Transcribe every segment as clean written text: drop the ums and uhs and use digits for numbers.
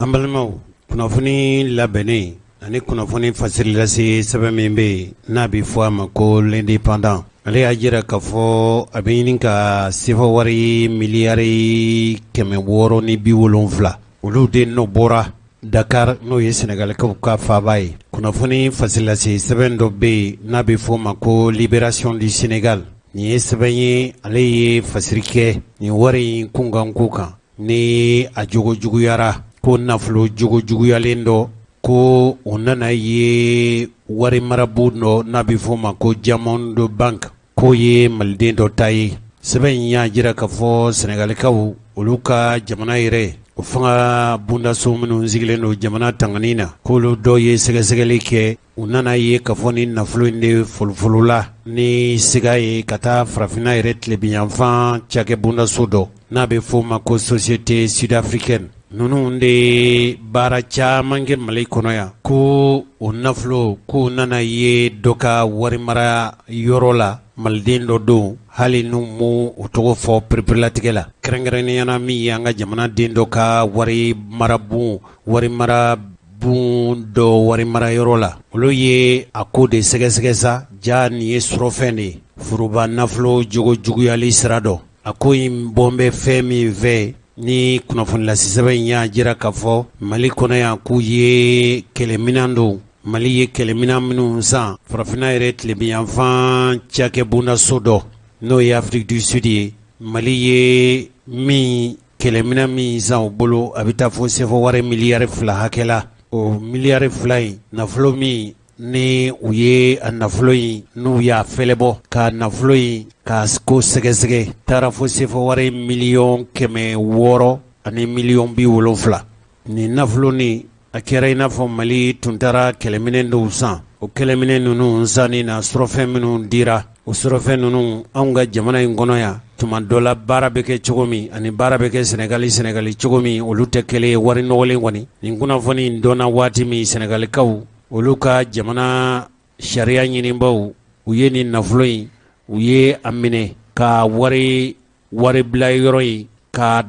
An balimaw, kunnafoni labɛnnen ani kunnafoni fasiri lase sɛbɛn min bɛ yen n'a bɛ fɔ a ma ko l'Indépendant, ale y'a jira k'a fɔ a bɛ ɲini ka sefa wari miliyari 670, olu de nɔ bɔra Dakar n'o ye Sɛnɛgalikaw ka faaba ye. Kunnafoni fasiri lase sɛbɛn dɔ bɛ yen n'a bɛ fɔ o ma ko Libération du Sénégal, nin ye sɛbɛn ye, ale ye fasiri kɛ nin wari in kunkanko kan. Ni a jogo juguyara, ko nafolo jogo juguyalen dɔ, ko o nana ye wari marabon dɔ n'a bɛ f'o ma ko Diamond Bank, k'o ye maliden dɔ ta ye. Sɛbɛn in y'a jira k'a fɔ sɛnɛgalikaw olu ka jamana yɛrɛ o fanga bondaso minnu sigilen don jamana tangani na, k'olu dɔw ye sɛgɛsɛgɛli kɛ. U nana ye k'a fɔ ni nafolo in de folofolola ni siga ye ka taa farafinna yɛrɛ tilebinyanfan cakɛ bondaso dɔ n'a bɛ f'o ma ko Société Sud-Africaine. Ninnu de baara caman kɛ Mali kɔnɔ yan, ko o nafolo k'o nana ye dɔ ka wari mara yɔrɔ la, maliden dɔ don, hali n'u m'o tɔgɔ fɔ pereperelatigɛ la, kɛrɛnkɛrɛnnenya na min ye an ka jamana den dɔ ka wari marabon wari mara bon dɔ wari mara yɔrɔ la. Olu ye a ko de sɛgɛsɛgɛ sa, ja nin ye surɔfɛn de ye, foroba nafolo jogo juguyali sira dɔ. A ko in bɔn bɛ fɛn min fɛ, ni kunnafonilase sɛbɛn in y'a jira k'a fɔ Mali kɔnɔ yan k'u ye kɛlɛminɛn don, Mali ye kɛlɛminɛn minnu san farafinna yɛrɛ tilebinyanfan cakɛ bondaso dɔ, n'o ye Afrique du Sud ye, Mali ye min kɛlɛminɛn min san u bolo, a bɛ taa fo sefa wari miliyari 2 hakɛ la. O miliyari 2 in nafolo min ni u ye a nafolo in, n'u y'a fɛlɛbɔ ka nafolo in ka ko sɛgɛsɛgɛ, taara fo sefa wari miliyɔn 600 ani miliyɔn 70. Nin nafolo nin, a kɛra i n'a fɔ Mali tun taara kɛlɛminɛn dɔw san. O kɛlɛminɛn ninnu sanni na, surɔfɛn minnu dira, o surɔfɛn ninnu, anw ka jamana in kɔnɔ yan, tuma dɔ la baara bɛ kɛ cogo min ani baara bɛ kɛ Sɛnɛgali cogo min, olu tɛ kelen ye. Wari nɔgɔlen kɔni, nin kunnafoni in dɔnna waati min, Sɛnɛgalikaw olu ka jamana sariya ɲinibaw, u ye nin nafolo in, u ye a minɛ ka wari wari bila yɔrɔ in ka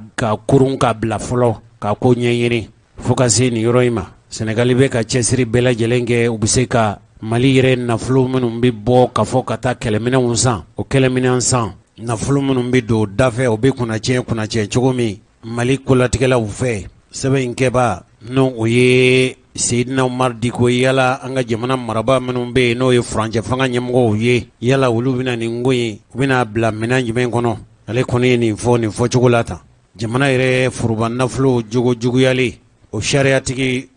kurun ka bila fɔlɔ ka ko ɲɛɲini fo ka se nin yɔrɔ in ma. Sɛnɛgali bɛ ka cɛsiri bɛɛ lajɛlen kɛ, u bɛ se ka Mali yɛrɛ nafolo minnu bɛ bɔ ka fɔ ka taa kɛlɛminɛnw san, o kɛlɛminɛn san nafolo minnu bɛ don dafɛ, o bɛ kunnacɛ cogo min Mali kolatigɛlaw fɛ. Sɛbɛn in kɛba, n'o o ye Seyidina Umaru Diko, yala an ka jamana marabaa minnu bɛ yen, n'o ye furancɛ fanga ɲɛmɔgɔw ye, yala olu bɛna nin ko in, u bɛna bila minɛn jumɛn kɔnɔ? Ale kɔni ye nin fɔ nin fɔcogo la tan. Jamana yɛrɛ foroba nafolo jogo juguyali, o sariyatigi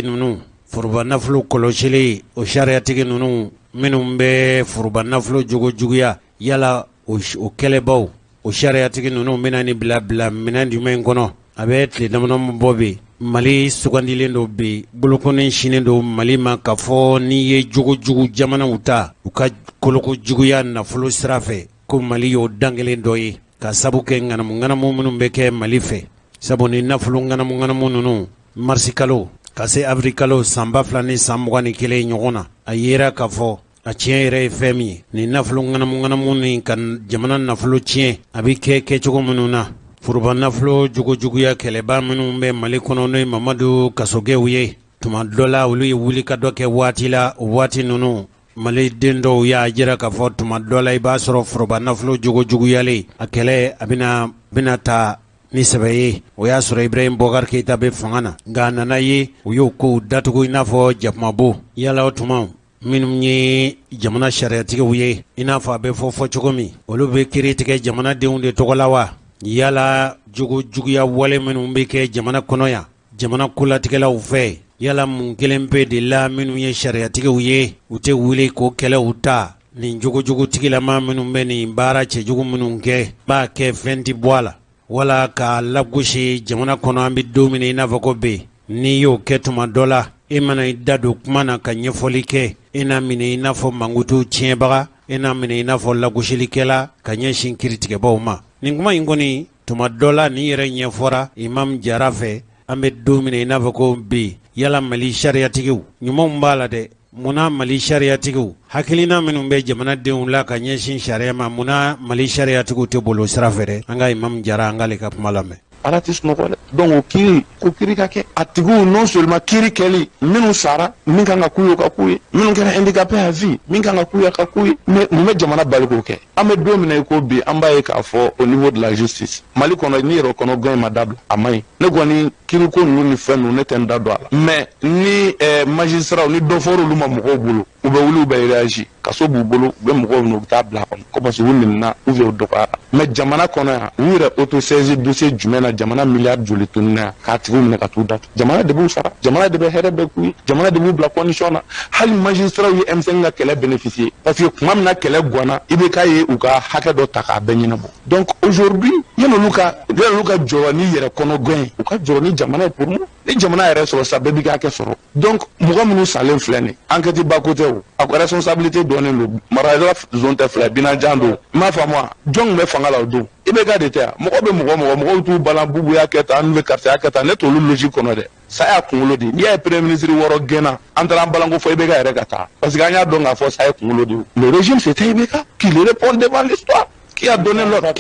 ninnu, foroba nafolo kɔlɔsili, o sariyatigi ninnu minnu bɛ foroba nafolo jogo juguya, yala o kɛlɛbaw, o sariyatigi ninnu bɛna nin bila minɛn jumɛn kɔnɔ? A bɛ tile damadɔ bɔ bi, Mali sugandilen don bi, bolokɔni sinnen don Mali ma k'a fɔ n'i ye jogo jugu jamanaw ta, u ka koloko juguya nafolo sira fɛ, ko Mali y'o dankelen dɔ ye, ka sabu kɛ ŋanamu ŋanamu minnu bɛ kɛ Mali fɛ. Sabu ni nafolo ŋanamu ŋanamu ninnu, marisi kalo ka se avril kalo san 2021 ɲɔgɔn na, a yera k'a fɔ a tiɲɛ yɛrɛ ye fɛn min ye, nin nafolo ŋanamu ŋanamu ni ka jamana nafolo tiɲɛ, a bɛ kɛ kɛcogo minnu na, foroba nafolo jogo juguya kɛlɛba minnu bɛ Mali kɔnɔ, n'o ye Mamadu Kasogew ye, tuma dɔ la olu ye wuli ka dɔ kɛ waati la. O waati ninnu, Mali den dɔw y'a jira k'a fɔ tuma dɔ la i b'a sɔrɔ foroba nafolo jogo juguyalen, a kɛlɛ a bɛna ta ni sɛbɛ ye. O y'a sɔrɔ Ibrahim Boubacar Keïta bɛ fanga na, nka a nana ye u y'o kow datugu i n'a fɔ jakumabo. Yala o tuma, minnu ye jamana sariyatigiw ye, i n'a fɔ a bɛ fɔ fɔ cogo min, olu bɛ kiiri tigɛ jamanadenw de tɔgɔ la wa? Yala jogo juguya wale minnu bɛ kɛ jamana kɔnɔ yan, jamana kolatigɛlaw fɛ, yala mun kelen pe de la minnu ye sariyatigiw ye, u tɛ wuli k'o kɛlɛw ta nin jogojugu tigilama minnu bɛ nin baara cɛjugu minnu kɛ, b'a kɛ fɛn tɛ bɔ a la, wala k'a lagosi jamana kɔnɔ? An bɛ don min i n'a fɔ ko bi, n'i y'o kɛ tuma dɔ la, e mana i da don kuma na ka ɲɛfɔli kɛ, e na minɛ i n'a fɔ mankutu tiɲɛbaga, e na minɛ i n'a fɔ lagosilikɛla ka ɲɛsin kiiritigɛbaw ma. Nin kuma in kɔni, tuma dɔ la nin yɛrɛ ɲɛfɔra Imam Jara fɛ. An bɛ don min i n'a fɔ ko bi, yala Mali sariyatigiw ɲumanw b'a la dɛ, munna Mali sariyatigiw, hakilina minnu bɛ jamanadenw la ka ɲɛsin sariya ma, munna Mali sariyatigiw tɛ bolo sira fɛ dɛ? An ka Imam Jara, an k'ale ka kuma lamɛn. Ala tɛ sunɔgɔ dɛ. Donc o kiiri, ko kiiri ka kɛ a tigiw, non seulement kiiri kɛli, minnu sara, min kan ka k'u ye, o ka k'u ye, minnu kɛra handicapé à vie, min kan ka k'u ye, a ka k'u ye. Mais mun bɛ jamana bali k'o kɛ? An bɛ don min na i ko bi, an b'a ye k'a fɔ au niveau de la justice Mali kɔnɔ, ni yɛrɛ kɔnɔ gɛn ma dabila, a man ɲi. Ne kɔni, kiiriko ninnu ni fɛn ninnu, ne tɛ n da don a la. Mais ni magistrat ni dɔ fɔra olu ma mɔgɔw bolo, u bɛ wuli, u bɛ réagir. Kaso b'u bolo, u bɛ mɔgɔw minɛ, u bɛ taa bila a kɔnɔ ko parce que u nɛnina ou bien u dɔgɔyara. Mais jamana kɔnɔ yan, u yɛrɛ autosaisi dossier jumɛn na? Jamana miliyari joli tununa yan k'a tigiw minɛ ka t'u datugu? Jamana de b'u sara, jamana de bɛ hɛrɛ bɛɛ k'u ye, jamana de b'u bila condition na. Hali magistrat ye M5 ka kɛlɛ bénéficier, parce que tuma min na kɛlɛ ganna, IBK ye u ka hakɛ dɔ ta k'a bɛɛ ɲɛnabɔ. Donc aujourd'hui, yan'olu ka jɔrɔ ni yɛrɛ kɔnɔ gɛn ye, u ka jɔrɔ ni jamana ye. Pour moi, ni jamana yɛrɛ sɔrɔ sa, bɛɛ b'i ka hakɛ sɔrɔ. Donc mɔgɔ minnu salen filɛ nin, enquête ba ko tɛ o, a responsabilité dɔnnen don. Marayɔrɔ zone tɛ fila, Binajan don, i m'a faamu wa? Jɔn tun bɛ fanga la o don? IBK de tɛ yan? Mɔgɔ bɛ mɔgɔ mɔgɔ mɔgɔw t'u balan, Bubu y'a kɛ tan, an bɛ karisa y'a kɛ tan. Ne t'olu logique kɔnɔ dɛ. Sa y'a kunkolo de ye. N'i y'a ye premier ministre wɔɔrɔ gɛnna, an taara an balanko fɔ IBK yɛrɛ ka taa, parce que an y'a dɔn k'a fɔ sa ye kunkolo de ye. Le régime, c'était IBK qui le répond devant l'histoire, qui a donné l'ordre.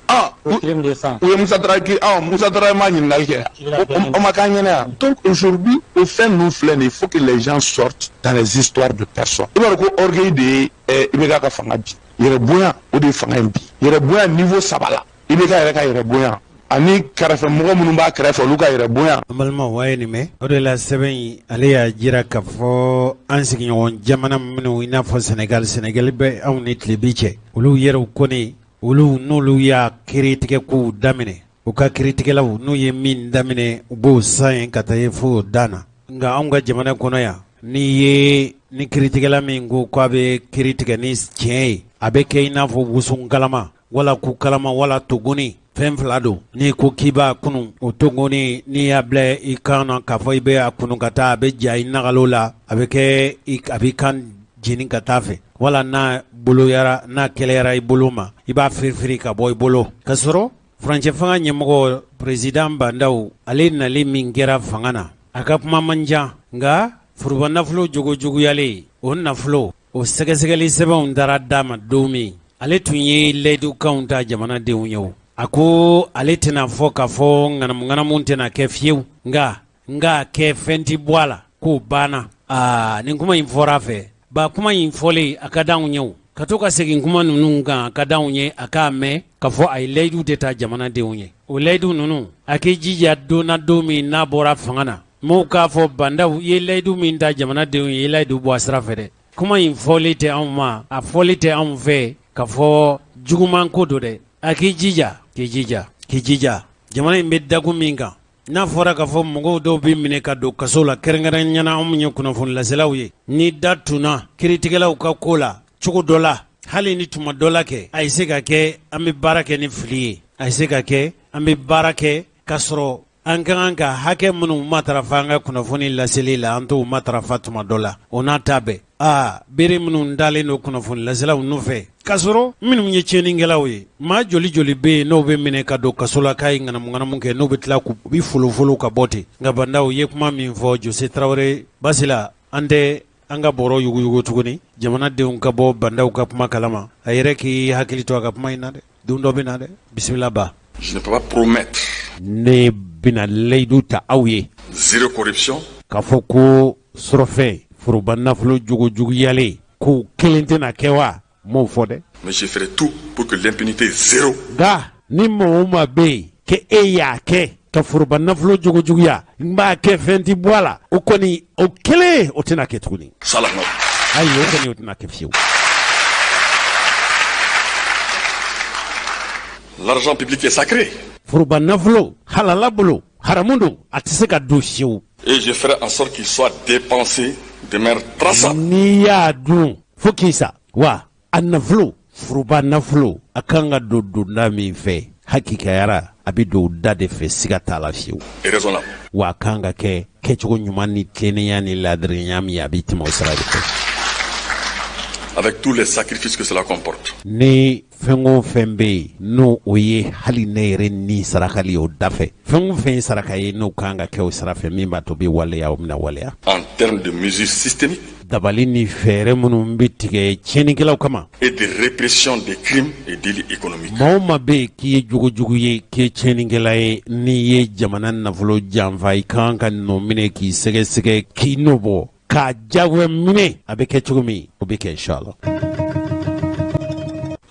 Ah, u ye Musa Tarawele, ah, Musa Tarawele ma ɲininkali kɛ, o ma k'an ɲɛna yan. Donc aujourd'hui, o fɛn ninnu filɛ nin ye, il faut que les gens sortent dans les histoires de personnes. I b'a dɔn ko orgueil de ye IBK ka fanga bi, yɛrɛ bonya, o de ye fanga in bi. Yɛrɛ bonya niveau saba la: IBK yɛrɛ ka yɛrɛ bonya, ani kɛrɛfɛ mɔgɔ minnu b'a kɛrɛfɛ, olu ka yɛrɛ bonya. An balimaw, a ye nin mɛn. O de la, sɛbɛn in, ale y'a jira k'a fɔ an sigiɲɔgɔn jamana minnu, i n'a fɔ Sɛnɛgali, Sɛnɛgali bɛ anw ni tilebi cɛ, olu yɛrɛw kɔni, olu n'olu y'a kiiritigɛ kow daminɛ, u ka kiiritigɛlaw n'u ye min daminɛ, u b'o san yen ka taa ye fo dan na. Nka anw ka jamana kɔnɔ yan, n'i ye ni kiiritigɛla min ko k'a bɛ kiiri tigɛ ni tiɲɛ ye, a bɛ kɛ i n'a fɔ wusun kalama wala ku kalama wala togoni, fɛn fila don. N'i ko k'i b'a kunu, o togoni, n'i y'a bila i kan na k'a fɔ i bɛ a kunu ka taa, a bɛ ja i nagalo la, a bɛ kɛ a b'i kan jeni ka taa fɛ, wala n'a boloyara, n'a kɛlɛyara i bolo ma, i b'a firifiri ka bɔ i bolo. Ka sɔrɔ furancɛ fanga ɲɛmɔgɔ, président Bah N'Daw, ale nali min kɛra fanga na, a ka kuma man ca. Nka foroba nafolo jogo juguyalen, o nafolo, o sɛgɛsɛgɛli sɛbɛnw taara d'a ma don min, ale tun ye layidukanw ta jamanadenw ye. O a ko ale tɛna fɔ k'a fɔ ŋanamu ŋanamu tɛna kɛ fiyewu, nka n k'a kɛ fɛn tɛ bɔ a la, k'o banna. Aa, nin kuma in fɔra a fɛ ba, kuma in fɔlen, a ka d'anw ye. O ka to ka segin kuma ninnu kan, a ka d'anw ye. A k'a mɛn k'a fɔ a ye layidu de ta jamanadenw ye, o layidu ninnu, a k'i jija don na, don min n'a bɔra fanga na, maaw k'a fɔ: Bah N'Daw i ye layidu min ta jamanadenw ye, i ye layidu bɔ a sira fɛ dɛ. Kuma in fɔli tɛ anw ma, a fɔli tɛ anw fɛ k'a fɔ juguman ko don dɛ. A k'i jija, k'i jija, k'i jija. Jamana in bɛ dakun min kan, n'a fɔra k'a fɔ mɔgɔw dɔw bɛ minɛ ka don kaso la, kɛrɛnkɛrɛn ɲɛna anw ye kunnafoni laselaw ye, ni da tunna kiiritigɛlaw ka ko la cogo dɔ la, hali ni tuma dɔ la kɛ, a ye se ka kɛ an bɛ baara kɛ ni fili ye, a ye se ka kɛ an bɛ baara kɛ k'a sɔrɔ an ka kan ka hakɛ minnu matarafa an ka kunnafoni laseli la, an t'o matarafa tuma dɔ la. O n'a ta bɛɛ, aa, bere minnu dalen don kunnafoni laselaw nɔfɛ, k'a sɔrɔ minnu ye tiɲɛnikɛlaw ye, maa joli joli bɛ yen n'o bɛ minɛ ka don kaso la k'a ye ŋanamu ŋanamu kɛ, n'o bɛ tila k'u bɛ folofolo ka bɔ ten. Nka Bah N'Daw ye kuma min fɔ, Jose Tarawele Basila, an tɛ an ka bɔrɔ yuguyugu tuguni. Jamanadenw ka bɔ Bah N'Daw ka kuma kalama. A yɛrɛ k'i hakili to a ka kuma in na dɛ, don dɔ bɛ na dɛ. Bisimila ba. Je ne peux pas promettre Ne bɛna layidu ta aw ye zéro corruption, k'a fɔ ko sɔrɔfɛn foroba nafolo jogo juguyalen ko kelen tɛna kɛ wa, m'o fɔ dɛ. Mais je ferai tout pour que l'impunité zéro. Nka ni maa o maa bɛ yen k'e e y'a kɛ ka foroba nafolo jogo juguya, n b'a kɛ fɛn tɛ bɔ a la, o kɔni, o kelen, o tɛna kɛ tuguni. Salah. Ayi, o kɔni, o tɛna kɛ fiyewu. L'argent public est sacré. Foroba nafolo halala bolo, haramu don, a tɛ se ka don fiyewu. Et je ferai en sorte qu'il soit dépensé de manière traçable. N'i y'a dun fo k'i sa wa, a nafolo, foroba nafolo, a kan ka don donda min fɛ, hakikayara, a bɛ don da de fɛ, siga t'a la fiyewu. Et raisonnable. Wa a kan ka kɛ kɛcogo ɲuman ni tilennenya ni laadirinya min ye, a bɛ tɛmɛ o sira de fɛ. Avec tous les sacrifices que cela comporte. Ni fɛn o fɛn bɛ yen n'o o ye hali ne yɛrɛ ni sarakali o da fɛ, fɛn o fɛn ye saraka ye n'o kan ka kɛ o sira fɛ, min b'a to bɛ waleya, o bɛna waleya. En termes de mesures systémiques Dabali ni fɛɛrɛ minnu bɛ tigɛ tiɲɛnikɛlaw kama et de répression des crimes et délits économiques. Maa o maa bɛ yen k'i ye jogojugu ye, k'i ye tiɲɛnikɛla ye, n'i ye jamana nafolo janfa, i kan ka nɔ minɛ k'i sɛgɛsɛgɛ, k'i nɔ bɔ, k'a jagoya minɛ. A bɛ kɛ cogo min, o bɛ kɛ, inshallah.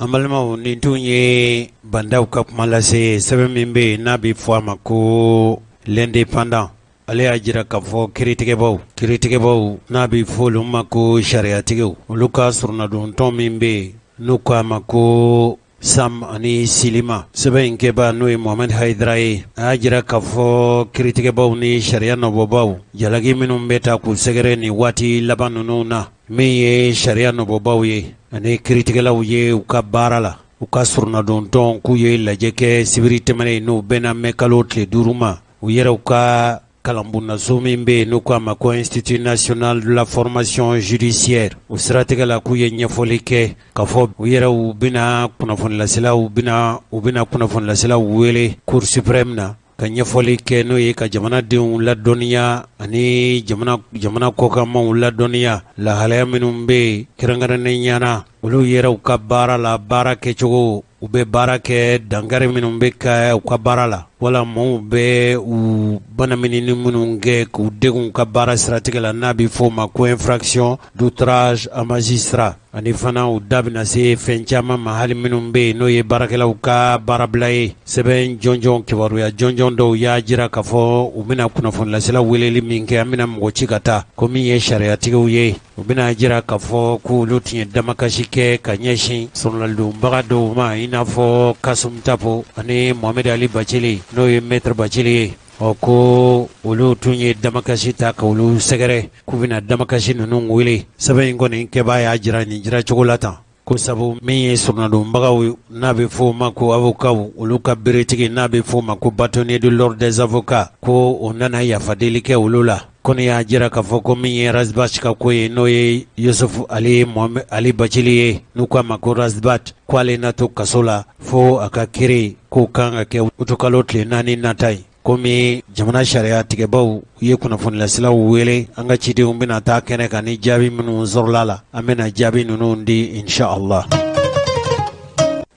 An balimaw, nin tun ye Bandaw ka kuma lase. Sɛbɛn min bɛ yen n'a bɛ fɔ a ma ko L'Indépendant, ale y'a jira k'a fɔ kiiritigɛbaw n'a bɛ fɔ olu ma ko sariyatigiw, olu ka soronadon min bɛ yen n'u ko a ma ko SAM ani SYLIMA. Sɛbɛn in kɛba, n'o ye Mohamed Haidara ye, a y'a jira k'a fɔ kiiritigɛbaw ni sariya nɔbɔbaw, jalaki minnu bɛ ta k'u sɛgɛrɛ nin waati laban ninnu na, min ye sariya nɔbɔbaw ye ani kiiritigɛlaw ye u ka baara la, u ka soronadon k'u ye lajɛ kɛ sibiri tɛmɛnen, n'o bɛnna mɛ kalo tile 5 ma, u yɛrɛw ka kalanbonnaso min bɛ yen n'u k'a ma ko Institut national de la formation judiciaire. O siratigɛ la, k'u ye ɲɛfɔli kɛ k'a fɔ u yɛrɛw bɛna kunnafonilaselaw bɛna u bɛna kunnafonilaselaw wele Cour suprême na ka ɲɛfɔli kɛ, n'o ye ka jamanadenw ladɔnniya ani jamana kɔkanmaw ladɔnniya lahalaya minnu bɛ yen, kɛrɛnkɛrɛnnenya na olu yɛrɛw ka baara la, baara kɛcogo, u bɛ baara kɛ, dankari minnu bɛ kɛ u ka baara la, wala maaw bɛ u banaminini minnu kɛ k'u denw ka baara siratigɛ la, n'a bɛ fɔ o ma ko infraction d'outrage à magistrat. Ani fana u da bɛna se fɛn caman ma, hali minnu bɛ yen n'o ye baarakɛlaw ka baarabila ye. Sɛbɛn jɔnjɔn, kibaruya jɔnjɔn dɔw y'a jira k'a fɔ u bɛna kunnafonilasela weleli min kɛ, an bɛna mɔgɔ ci ka taa ko min ye sariyatigiw ye, u bɛna jira k'a fɔ k'olu tun ye damakasi kɛ ka ɲɛsin soronadonbaga dɔw ma, i n'a fɔ Kasum Tapo ani Mohamed Ali Bacili, n'o ye Maître Bacili ye. Ɔ ko olu tun ye damakasi ta ka olu sɛgɛrɛ, k'u bɛna damakasi ninnu wele. Sɛbɛn in kɔni kɛbaa y'a jira nin jira cogo la tan ko sabu min ye soronadonbagaw, n'a bɛ fɔ o ma ko avocat, olu ka beretigi, n'a bɛ fɔ o ma ko bâtonnier de l'ordre des avocats, ko o nana yafadeli kɛ olu la. Kɔni y'a jira k'a fɔ ko min ye Ras Bath ka ko ye, n'o ye Yusuf Ali Mohamed Ali Bacili ye, n'u k'a ma ko Ras Bath, ko ale na to kaso la fo a ka kiri k'o kan ka kɛ utukalo tile 4 nata ye. Komi jamana sariya tigɛbaw ye kunnafonilaselaw wele, an ka cidenw bɛna taa kɛnɛ kan. Ni jaabi minnu sɔrɔla la, an bɛna jaabi ninnu di, inshallah.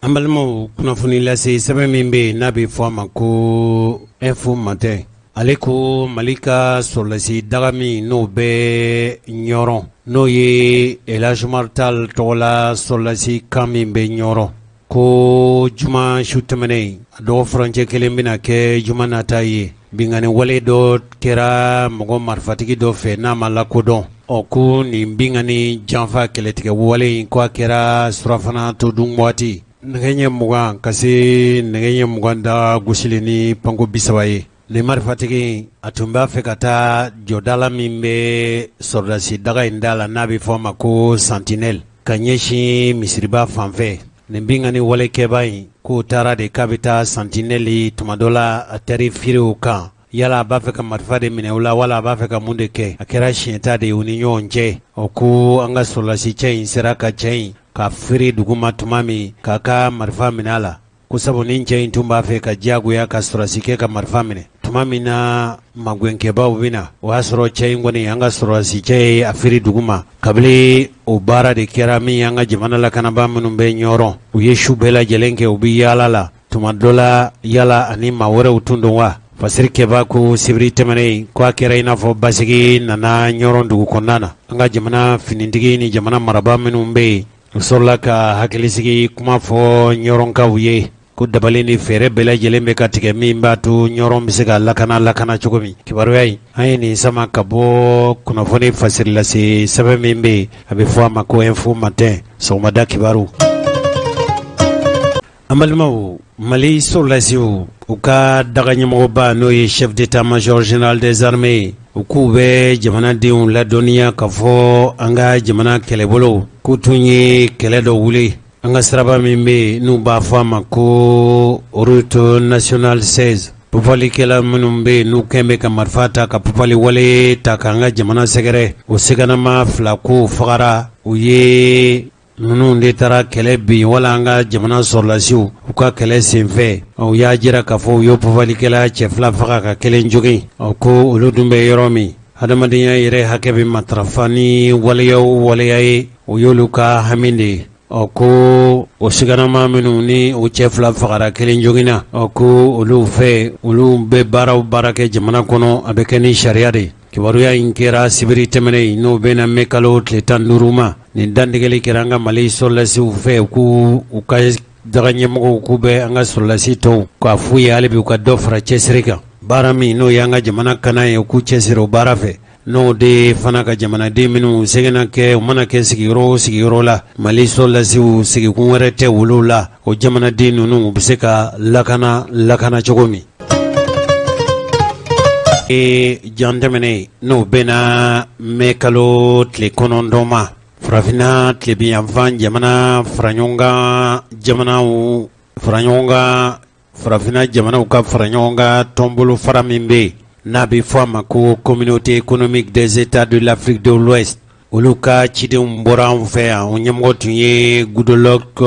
An balimaw, kunnafoni lase sɛbɛn min bɛ yen n'a bɛ fɔ a ma ko Info Matin, ale ko Mali ka sɔrɔdasi daga min n'o bɛ Ɲɔrɔn, n'o ye Elhadj Umar Tall tɔgɔla sɔrɔdasi camp min bɛ Ɲɔrɔn, ko juma su tɛmɛnen, a dɔgɔ furancɛ kelen bɛna kɛ juma nata ye, binkanni wale dɔ kɛra mɔgɔ marifatigi dɔ fɛ n'a ma lakodɔn. Ɔ ko nin binkanni janfa kɛlɛtigɛ wale in, ko a kɛra surafana to dun waati, nɛgɛ ɲɛ 20 ka se nɛgɛ ɲɛ 20 da gosili ni panko 30 ye. Nin marifatigi, a tun b'a fɛ ka taa jɔdala min bɛ sɔrɔdasi daga in da la, n'a bɛ fɔ a ma ko Sentinelle, ka ɲɛsin misiriba fanfɛ. Nin binkanni walekɛba in, k'o taara de k'a bɛ taa Sentinelle, tuma dɔ la a taara firi o kan. Yala a b'a fɛ ka marifa de minɛ o la, wala a b'a fɛ ka mun de kɛ? A kɛra siɲɛta de ye u ni ɲɔgɔn cɛ. Ɔ ko an ka sɔrɔdasi cɛ in sera ka cɛ in ka firi duguma tuma min k'a ka marifa minɛ a la, ko sabu ni cɛ in tun b'a fɛ ka diyagoya ka sɔrɔdasikɛ ka marifa minɛ. Tuma min na magɛnkɛbaw bɛ na, o y'a sɔrɔ cɛ in kɔni, an ka sɔrɔdasi cɛ ye a firi duguma. Kabini o baara de kɛra, min y'an ka jamana lakanabaa minnu bɛ Ɲɔrɔn, u ye su bɛɛ lajɛlen kɛ u bɛ yaala la. Tuma dɔ la, yala ani maa wɛrɛw tun don wa? Fasiri kɛba ko sibiri tɛmɛnen, ko a kɛra i n'a fɔ basigi nana Ɲɔrɔn dugu kɔnɔna na. An ka jamana finitigi ni jamana marabaa minnu bɛ yen, u sɔrɔla ka hakilisigi kuma fɔ Ɲɔrɔnkaw ye ko dabali ni fɛɛrɛ bɛɛ lajɛlen bɛ ka tigɛ min b'a to Ɲɔrɔn bɛ se ka lakana cogo min. Kibaruya in, an ye nin sama ka bɔ kunnafoni fasirilase sɛbɛn min bɛ yen, a bɛ fɔ a ma ko Info Matin, sɔgɔmada kibaru. An balimaw, Mali sɔrɔdasiw, u ka daga ɲɛmɔgɔba, n'o ye chef d'état-major général des armées, u k'u bɛ jamanadenw ladɔnniya k'a fɔ an ka jamana kɛlɛbolo k'u tun ye kɛlɛ dɔ wuli an ka siraba min bɛ yen n'u b'a fɔ a ma ko route nationale 16. Papalikɛla minnu bɛ yen n'u kɛn bɛ ka marifa ta ka papali wale ta k'an ka jamana sɛgɛrɛ, o siganama fila ko fagara. U ye Ninnu de taara kɛlɛ bin wala an ka jamana sɔrɔdasiw u ka kɛlɛ senfɛ. U y'a jira k'a fɔ u ye pafalikɛla cɛ 2 faga ka 1 jogin. Ɔ ko olu dun bɛ yɔrɔ min, hadamadenya yɛrɛ hakɛ bɛ matarafa ni waleya o waleya ye, o y'olu ka hami de ye. Ɔ ko o siganama minnu ni o cɛ 2 fagara 1 joginna, ɔ ko olu fɛ, olu bɛ baara o baara kɛ jamana kɔnɔ, a bɛ kɛ ni sariya de ye. Kibaruya in kɛra sibiri tɛmɛnen n'o bɛnna mɛ kalo tile 15 ma. Nin dantigɛli kɛra an ka Mali sɔrɔdasiw fɛ, k'u u ka daga ɲɛmɔgɔw k'u bɛ an ka sɔrɔdasi tɔw k'a f'u ye hali bi u ka dɔ fara cɛsiri kan, baara min n'o y'an ka jamana kana ye, u k'u cɛsiri o baara fɛ. N'o de fana ka jamanaden minnu sɛgɛnna kɛ, u mana kɛ sigiyɔrɔ o sigiyɔrɔ la, Mali sɔrɔdasiw sigikun wɛrɛ tɛ olu la, o jamanaden ninnu u bɛ se ka lakana lakana cogo min. E jan tɛmɛnen, n'o bɛnna mɛ kalo tile 9 ma, farafinna tilebinyanfan jamana faraɲɔgɔnkan jamanaw faraɲɔgɔnkan farafinna jamanaw ka fara ɲɔgɔn kan tɔnbolo fara min bɛ yen n'a bɛ fɔ a ma ko Communauté économique des États de l'Afrique de l'Ouest, olu ka cidenw bɔra an fɛ yan. O ɲɛmɔgɔ tun ye Goodluck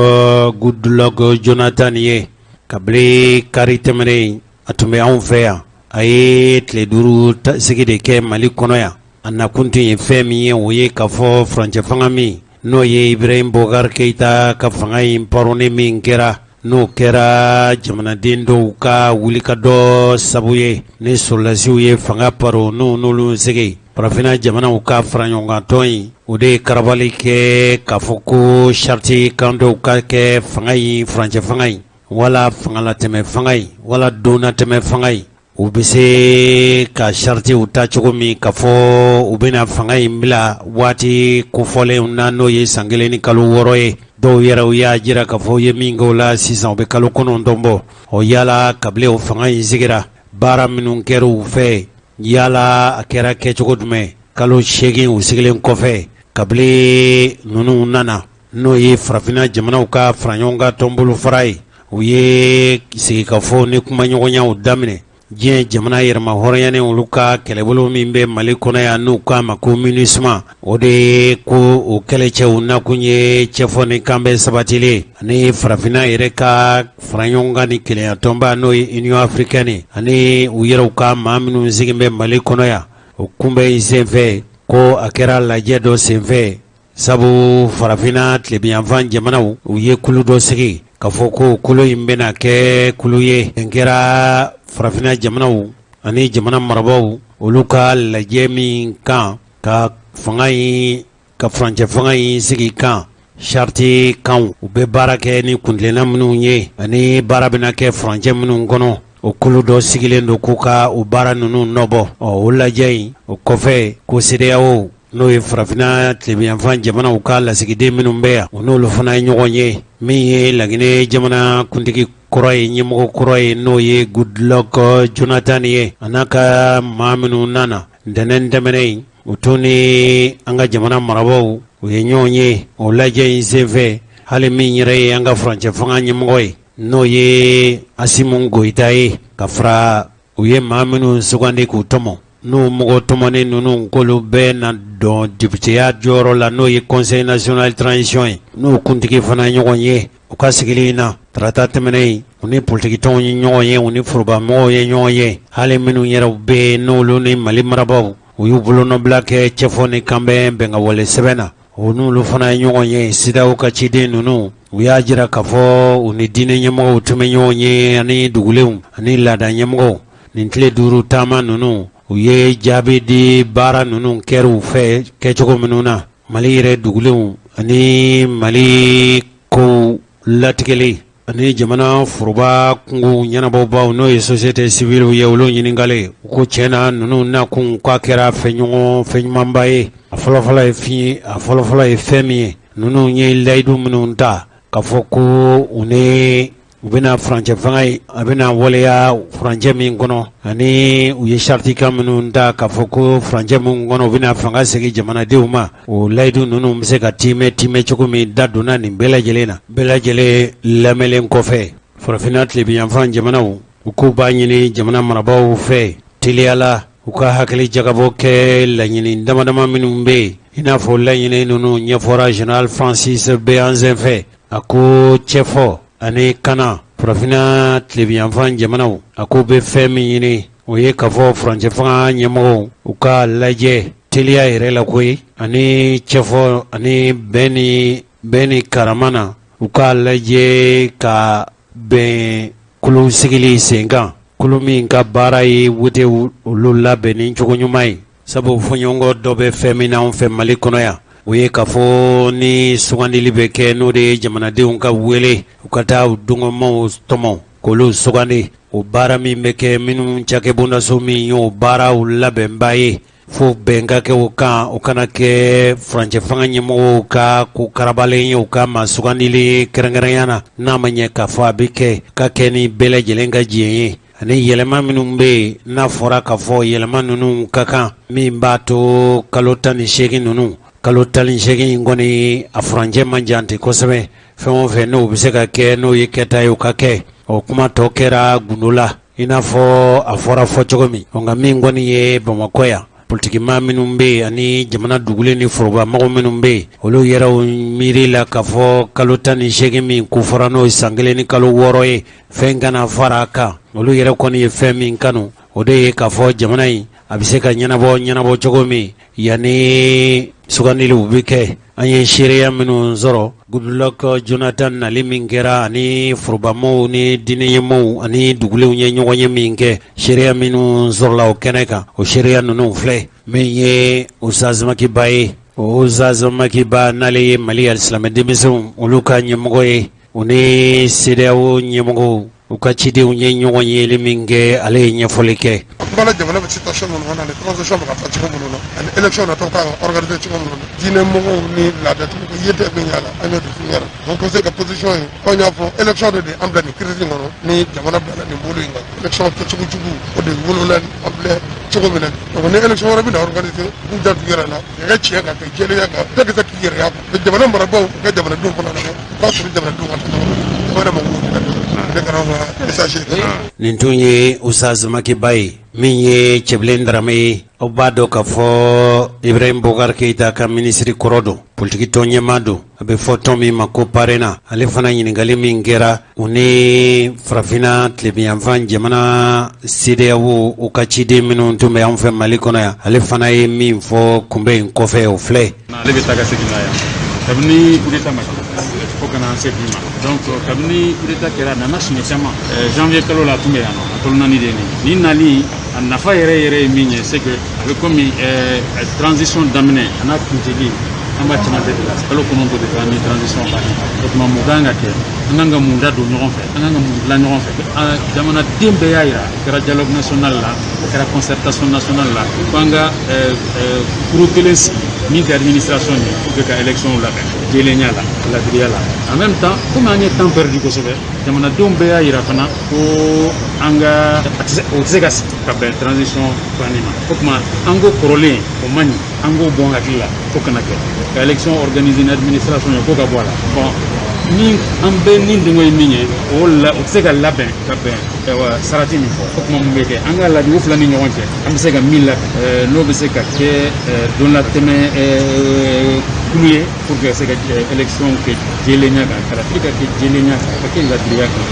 Jonathan ye. Kabini kari tɛmɛnen, a tun bɛ anw fɛ yan. A ye tile 5 sigi de kɛ Mali kɔnɔ yan. A nakun tun ye fɛn min ye, o ye k'a fɔ furancɛ fanga min n'o ye Ibrahim Boubacar Keïta ka fanga in paroni min kɛra, n'o kɛra jamanaden dɔw ka wulikajɔ sabu ye ni sɔrɔdasiw ye fanga paro, n'u n'olu sigi farafinna jamanaw ka fara ɲɔgɔnkantɔn in, o de ye karabali kɛ k'a fɔ ko sariti kan dɔw ka kɛ fanga in, furancɛ fanga in wala fangalatɛmɛ fanga in wala donnatɛmɛ fanga in, u bɛ se ka saritiw ta cogo min k'a fɔ u bɛna fanga in bila waati kofɔlenw na, n'o ye san 1 ni kalo 6 ye. Dɔw yɛrɛ u y'a jira k'a fɔ u ye min kɛ o la sisan, u bɛ kalo 9 bɔ. O yala kabini o fanga in sigira, baara minnu kɛra u fɛ, yala a kɛra kɛcogo jumɛn kalo 8 u sigilen kɔfɛ kabini ninnu nana, n'o ye farafinna jamanaw ka fara ɲɔgɔn kan tɔnbolofara ye, u ye sigikafɔ ni kumaɲɔgɔnyaw daminɛ. Diɲɛ jamana yɛrɛma hɔrɔnyanen olu ka kɛlɛbolo min bɛ Mali kɔnɔ yan, n'u k'a ma ko MINUSMA, o de ye ko o kɛlɛcɛw nakun ye cɛfɔ ni kanbɛn sabatilen ani farafinna yɛrɛ ka fara ɲɔgɔn kan ni kelenya tɔnba, n'o ye Union africaine, ani u yɛrɛw ka maa minnu sigilen bɛ Mali kɔnɔ yan. O kunbɛn in senfɛ, ko a kɛra lajɛ dɔ senfɛ, sabu farafinna tilebinyanfan jamanaw u ye kulu dɔ sigi k'a fɔ ko kulu in bɛna kɛ kulu ye nin kɛra farafinna jamanaw ani jamana marabaaw olu ka lajɛ min kan ka fanga in ka furancɛ fanga in sigi kan sariti kan, u bɛ baara kɛ ni kuntilenna minnu ye ani baara bɛna kɛ furancɛ minnu kɔnɔ, o kulu dɔ sigilen don k'u ka o baara ninnu nɔbɔ. Ɔ o lajɛ in o kɔfɛ, ko CEDEAO, n'o ye farafinna tilebinyanfan jamanaw ka lasigiden minnu bɛ yan, o n'olu fana ye ɲɔgɔn ye. Min ye Laginɛ jamana kuntigi kɔrɔ ye, ɲɛmɔgɔ kɔrɔ ye, n'o ye Goodluck Jonathan ye, a n'a ka maa minnu nana ntɛnɛn tɛmɛnen, u tun ni an ka jamana marabaaw u ye ɲɔgɔn ye o lajɛ in senfɛ. Hali min yɛrɛ ye an ka furancɛ fanga ɲɛmɔgɔ ye, n'o ye Assimi Goïta ye, ka fara u ye maa minnu sugandi k'u tɔmɔ, n'u mɔgɔ tɔmɔnen ninnu k'olu bɛɛ na dɔn députéya jɔyɔrɔ la, n'o ye Conseil national transition ye, n'u kuntigi fana ɲɔgɔn ye u ka sigili in na tarata tɛmɛnen. U ni politikitɔnw ye ɲɔgɔn ye, u ni forobamɔgɔw ye ɲɔgɔn ye, hali minnu yɛrɛ bɛ yen n'olu ni Mali marabaaw u y'u bolonɔbila kɛ cɛfɔ ni kanbɛn bɛnkanwale sɛbɛn na, o n'olu fana ye ɲɔgɔn ye. CEDEAO ka ciden ninnu, u y'a jira k'a fɔ u ni diinɛ ɲɛmɔgɔw tun bɛ ɲɔgɔn ye, ani dugulenw ani laada ɲɛmɔgɔw. Nin tile 5 taama ninnu, u ye jaabi di baara ninnu kɛra u fɛ kɛcogo minnu na Mali yɛrɛ dugulenw ani Mali kow latigɛli ani jamana foroba kungo ɲɛnabɔbaw, n'o ye société civile ye, olu ɲininkalen, u ko tiɲɛna ninnu nakun k'a kɛra fɛn ɲɔgɔn fɛn ɲumanba ye. A fɔlɔfɔlɔ ye fɛn a fɔlɔfɔlɔ ye fɛn min ye, ninnu ye layidu minnu ta k'a fɔ ko u ni u bɛna furancɛ fanga ye, a bɛna waleya furancɛ min kɔnɔ, ani u ye saritikan minnu ta k'a fɔ ko furancɛ min kɔnɔ u bɛna fanga segin jamanadenw ma, o layidu ninnu bɛ se ka tiimɛ tiimɛ cogo min. Da donna nin bɛɛ lajɛlen na. Bɛɛ lajɛlen lamɛnlen kɔfɛ, farafinna tilebinyanfan jamanaw u k'u b'a ɲini jamana marabaaw fɛ teliyala. U ka hakili jagabɔ kɛ laɲini damadama minnu bɛ yen, i n'a fɔ laɲini ninnu ɲɛfɔra général Francis Béhanzin fɛ. A ko cɛfɔ ani kana farafinna tilebinyanfan jamanaw, a ko bɛ fɛn min ɲini, o ye k'a fɔ furancɛ fanga ɲɛmɔgɔw u ka lajɛ teliya yɛrɛ la koyi, ani cɛfɔ ani bɛn ni karama na, u k'a lajɛ ka bɛn kulu sigili sen kan, kulu min ka baara ye wote olu labɛnni cogo ɲuman ye. Sabu fɔɲɔgɔnkɔ dɔ bɛ fɛn min na anw fɛ Mali kɔnɔ yan, o ye k'a fɔ ni sugandili bɛ kɛ, n'o de ye jamanadenw ka wele u ka taa u dungɔmaw tɔmɔ k'olu sugandi, o baara min bɛ kɛ, minnu cakɛbondaso min y'o baaraw labɛnba ye, fo bɛn ka kɛ o kan, o kana kɛ furancɛ fanga ɲɛmɔgɔw ka ko karabalen ye, u ka maa sugandili ye kɛrɛnkɛrɛnya na. N'a ma ɲɛ k'a fɔ a bɛ kɛ, ka kɛ ni bɛɛ lajɛlen ka diɲɛ ye, ani yɛlɛma minnu bɛ yen, n'a fɔra k'a fɔ yɛlɛma ninnu ka kan, min b'a to kalo 18 ninnu, kalo 18 in kɔni, a furancɛ man jan ten kosɛbɛ. Fɛn o fɛn n'o bɛ se ka kɛ, n'o ye kɛta ye, o ka kɛ. O kuma tɔ kɛra gundo la, i n'a fɔ a fɔra fɔ cogo min. Nka min kɔni ye Bamakɔ yan, politikimaa minnu bɛ yen ani jamana dugulen ni forobamɔgɔ minnu bɛ yen, olu yɛrɛw miiri la k'a fɔ kalo 18 min kofɔra, n'o ye san 1 ni kalo 6 ye, fɛn kana fara a kan. Olu yɛrɛ kɔni ye fɛn min kanu, o de ye k'a fɔ jamana in a bɛ se ka ɲɛnabɔ cogo min yanni sugandiliw bɛ kɛ. An ye seereya minnu sɔrɔ, Goodluck Jonathan nali min kɛra, ani forobamɔgɔw ni diinɛ ɲɛmɔgɔw ani dugulenw ye ɲɔgɔn ye min kɛ, seereya minnu sɔrɔla o kɛnɛ kan, o seereya ninnu filɛ. Min ye Ustaz Maki Ba ye, o Ustaz Maki Ba, n'ale ye Mali alisilamɛ denmisɛnw olu ka ɲɛmɔgɔ ye, u ni CEDEAO ɲɛmɔgɔw u ka cidenw ye ɲɔgɔn yeli min kɛ, ale ye ɲɛfɔli kɛ. N b'a la jamana bɛ situation minnu kɔnɔ, ani transition bɛ ka taa cogo minnu na, ani élection natɔ kan ka organiser cogo minnu na, diinɛ mɔgɔw ni laadatigiw ka yeta min y'a la, an y'o de f'u ɲɛna. Haut Conseil ka position ye, anw y'a fɔ, élection de an bila nin crise in kɔnɔ, ni jamana bilala nin bolo in kan. Élection kɛcogo jugu, o de wolola an filɛ cogo min na. Donc ni élection wɛrɛ bɛna organiser, u k'u janto u yɛrɛ la, ka kɛ tiɲɛ kan, ka jɛlenya kan, bɛɛ ka se k'i yɛrɛ y'a kɔnɔ. Jamana marabaaw, u ka jamanadenw fana lamɛn, u k'a sɔrɔ jamanadenw ka taa ɲɔgɔn fɛ. Jamana mago b'o de la. Ne kɛra anw ka message ye. Nin tun ye Ustaz Maki Ba ye. Min ye Cɛbilen Darame ye, aw b'a dɔn k'a fɔ Ibrahim Boubacar Keïta ka minisiri kɔrɔ don, politiki tɔn ɲɛmaa don, a bɛ fɔ tɔn min ma ko PARENA. Ale fana ɲininkali min kɛra u ni farafinna tilebinyanfan jamana CEDEAO u ka ciden minnu tun bɛ an fɛ Mali kɔnɔ yan, ale fana ye min fɔ kunbɛn in kɔfɛ, o filɛ. Ale bɛ taa ka segin na yan kabini coup d'état ma kɛ fo ka na se bi ma. Donc kabini coup d'état kɛra, a nana siɲɛ caman. Janvier kalo la, a tun bɛ yan nɔ, a kalo 4 de ye nin ye. Nin nali, a nafa yɛrɛ yɛrɛ ye min ye, c'est que a bɛ komi transition daminɛ a n'a kuncɛli, an b'a cɛmancɛ de la. Kalo 9 de kɛra ni transition banna. O tuma, mun kan ka kɛ? An kan ka mun da don ɲɔgɔn fɛ? An kan ka mun dilan ɲɔgɔn fɛ? Jamanaden bɛɛ y'a yira, a kɛra dialogue national la, a kɛra concertation nationale la, ko an ka kuru kelen sigi min tɛ administration ye, pour que ka élection labɛn jɛlenya la, ladiriya la. En même temps, komi an ye temps perdu kosɛbɛ, jamanadenw bɛɛ y'a yira fana ko an ka o tɛ se ka sigi ka bɛn transition banni ma. O tuma, an ko kɔrɔlen o man ɲi, an k'o bɔ an hakili la, fo kana kɛ ka élection organiser ni administration ye, ko ka bɔ a la. Bon, ni an bɛɛ ni dengo ye min ye, o la o tɛ se ka labɛn ka bɛn ayiwa sarati min fɔ. O tuma, mun bɛ kɛ? An k'a lajɛ o fila ni ɲɔgɔn cɛ, an bɛ se ka min labɛn, n'o bɛ se ka kɛ don latɛmɛ kulu ye, pour que ka se ka élection kɛ jɛlenya kan, kalafili ka kɛ jɛlenya kan, ka kɛ ladiriya kan,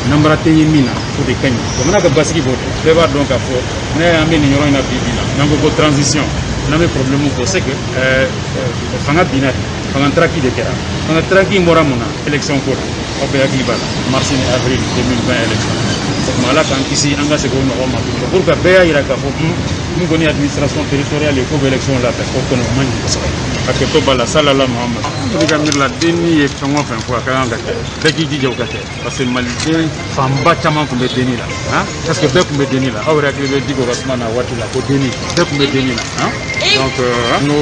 nanbara tɛ ye min na, o de ka ɲi. Jamana ka basigi b'o de. Bɛɛ b'a dɔn k'a fɔ ne an bɛ nin yɔrɔ in na bi bi in na, n'an ko ko transition, n'an bɛ problème fɔ, c'est que fanga binna de, fanga taraki de kɛra. Fanga taraki in bɔra mun na? Élection ko la. Aw bɛɛ hakili b'a la, mars ni avril 2020 élection. O tuma, Ala k'an kisi an ka segin o ɲɔgɔn ma tuguni, pour que bɛɛ y'a yira k'a fɔ mun kɔni ye administration territoriale ye, k'o bɛ élection labɛn, o kɔni o man ɲi kosɛbɛ. Hakɛto b'a la. Salala Muhamad. Ne ka miiri la, DNI ye fɛn o fɛn fɔ, a ka kan ka kɛ, bɛɛ k'i jija o ka kɛ, parce que maliden fanba caman tun bɛ DNI la han, parce que bɛɛ tun bɛ DNI la. Aw yɛrɛ hakili bɛ Diko ka kuma na waati la ko DNI, bɛɛ tun bɛ DNI la han. Donc an ko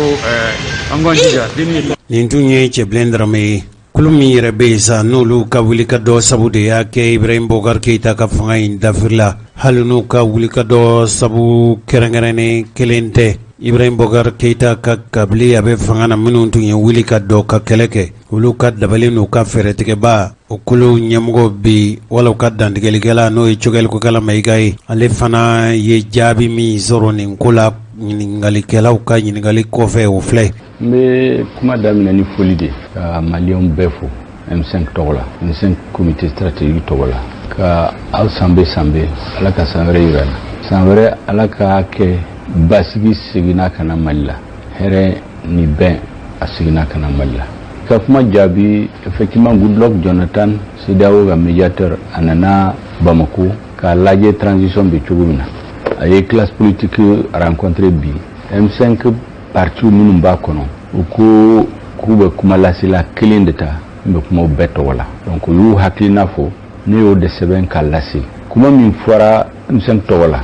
an k'an jija DNI ye. Nin tun ye Cɛbilen Darame ye. Kulu min yɛrɛ bɛ yen sa, n'olu ka wulikajɔ sabu de y'a kɛ Ibrahim Boubacar Keita ka fanga in dafirila, hali n'u ka wulikajɔ sabu kɛrɛnkɛrɛnnen kelen tɛ, Ibrahim Boubacar Keita ka kabili a bɛ fanga na, minnu tun ye wuli ka dɔ ka kɛlɛ kɛ, olu ka dabali n'u ka fɛɛrɛtigɛba, o kulu ɲɛmɔgɔ bi wala u ka dantigɛlikɛla, n'o ye Choguel Kokalla Maïga ye, ale fana ye jaabi min sɔrɔ nin ko la ɲininkalikɛlaw ka ɲininkali kɔfɛ, o filɛ. N bɛ kuma daminɛ ni foli de ka Maliyɛnw bɛɛ fo M5 tɔgɔ la, M5 comité stratégique tɔgɔ la, ka aw sanbe sanbe. Ala ka san wɛrɛ yira na. San wɛrɛ, Ala k'a kɛ basigi seginna ka na Mali la, hɛrɛ ni bɛn a seginna ka na Mali la. Ka kuma jaabi, effectivement, Goodluck Jonathan, CEDEAO ka médiateur, a nana Bamako k'a lajɛ transition bɛ cogo min na. A ye classe politique rencontré bi. M5 parti minnu b'a kɔnɔ, u ko k'u bɛ kuma lasela kelen de ta n bɛ kuma bɛɛ tɔgɔ la. Donc u y'u hakilina fɔ, ne y'o de sɛbɛn k'a lase. Kuma min fɔra M5 tɔgɔ la,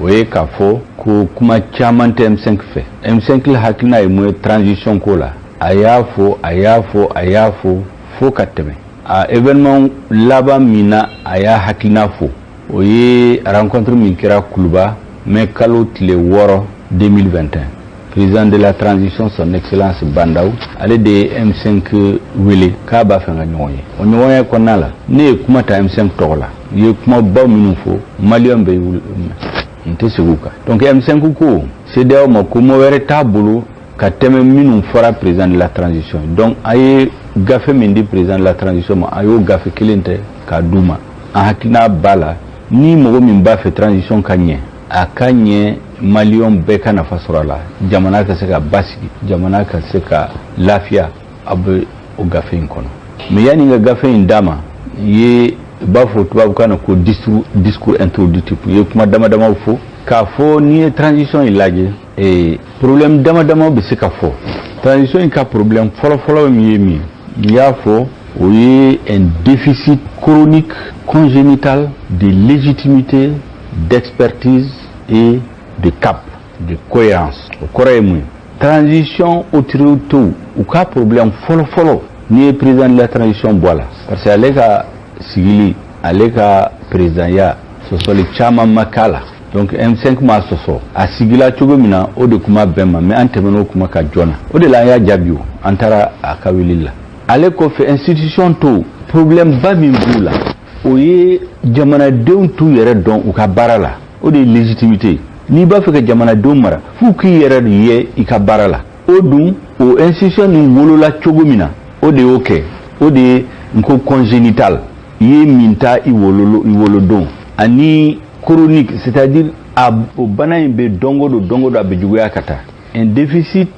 o ye k'a fɔ ko kuma caman tɛ M5 fɛ. M5 hakilina ye mun ye transition ko la? A y'a fɔ, a y'a fɔ, a y'a fɔ fo ka tɛmɛ. A événement laban min na a y'a hakilina fɔ, o ye rencontre min kɛra Kuluba mai kalo tile 6 2021. Président de la transition, Son Excellence Bah N'Daw, ale de ye M5 wele k'a b'a fɛ ka ɲɔgɔn ye. O ɲɔgɔn ye kɔnɔna la, ne ye kuma ta M5 tɔgɔ la. U ye kumabaw minnu fɔ, Maliyɛn bɛ n tɛ segin o kan. Donc M5 ko CEDEAO ma ko mɔ wɛrɛ t'a bolo ka tɛmɛ minnu fɔra président de la transition. Donc a ye gafe min di président de la transition ma, a y'o gafe kelen tɛ k'a d'u ma. An hakilina b'a la, ni mɔgɔ min b'a fɛ transition ka ɲɛ, a ka ɲɛ, Maliyɛnw bɛɛ ka nafa sɔrɔ a la, jamana ka se ka basigi, jamana ka se ka lafiya, a bɛ o gafe in kɔnɔ. Mais yanni ka gafe in d'a ma, ye u b'a fɔ tubabukan na ko discours introductif, u ye kuma dama damaw fɔ k'a fɔ n'i ye transition in lajɛ, problème dama damaw bɛ se ka fɔ. Transition in ka problème fɔlɔ-fɔlɔ min ye min ye, n y'a fɔ, o ye un déficit chronique congénital de légitimité, d'expertise et de cap, de cohérence. O kɔrɔ ye mun ye? Transition autorités u ka problème fɔlɔ-fɔlɔ, n'i ye président de la transition bɔ a la, parce que ale ka sigili, ale ka présidentya, sɔsɔli caman ma k'a la. Donc M5 m'a sɔsɔ. A sigila cogo min na, o de kuma bɛn ma, mais an tɛmɛn'o kuma kan joona. O de la an y'a jaabi, o an taara a ka wuli la. Ale kɔfɛ, institution tɔw, problème ba min b'u la, o ye jamanadenw t'u yɛrɛ dɔn u ka baara la. O de ye légitimité ye. N'i b'a fɛ ka jamanadenw mara, f'u k'i yɛrɛ de ye i ka baara la. O dun, o institution nin wolola cogo min na, o de y'o kɛ. O de ye n ko congénital, i ye min ta i wolo, i wolodon, ani chronique, c'est-à-dire a o bana in bɛ don o don, don o don a bɛ juguya ka taa. Un déficit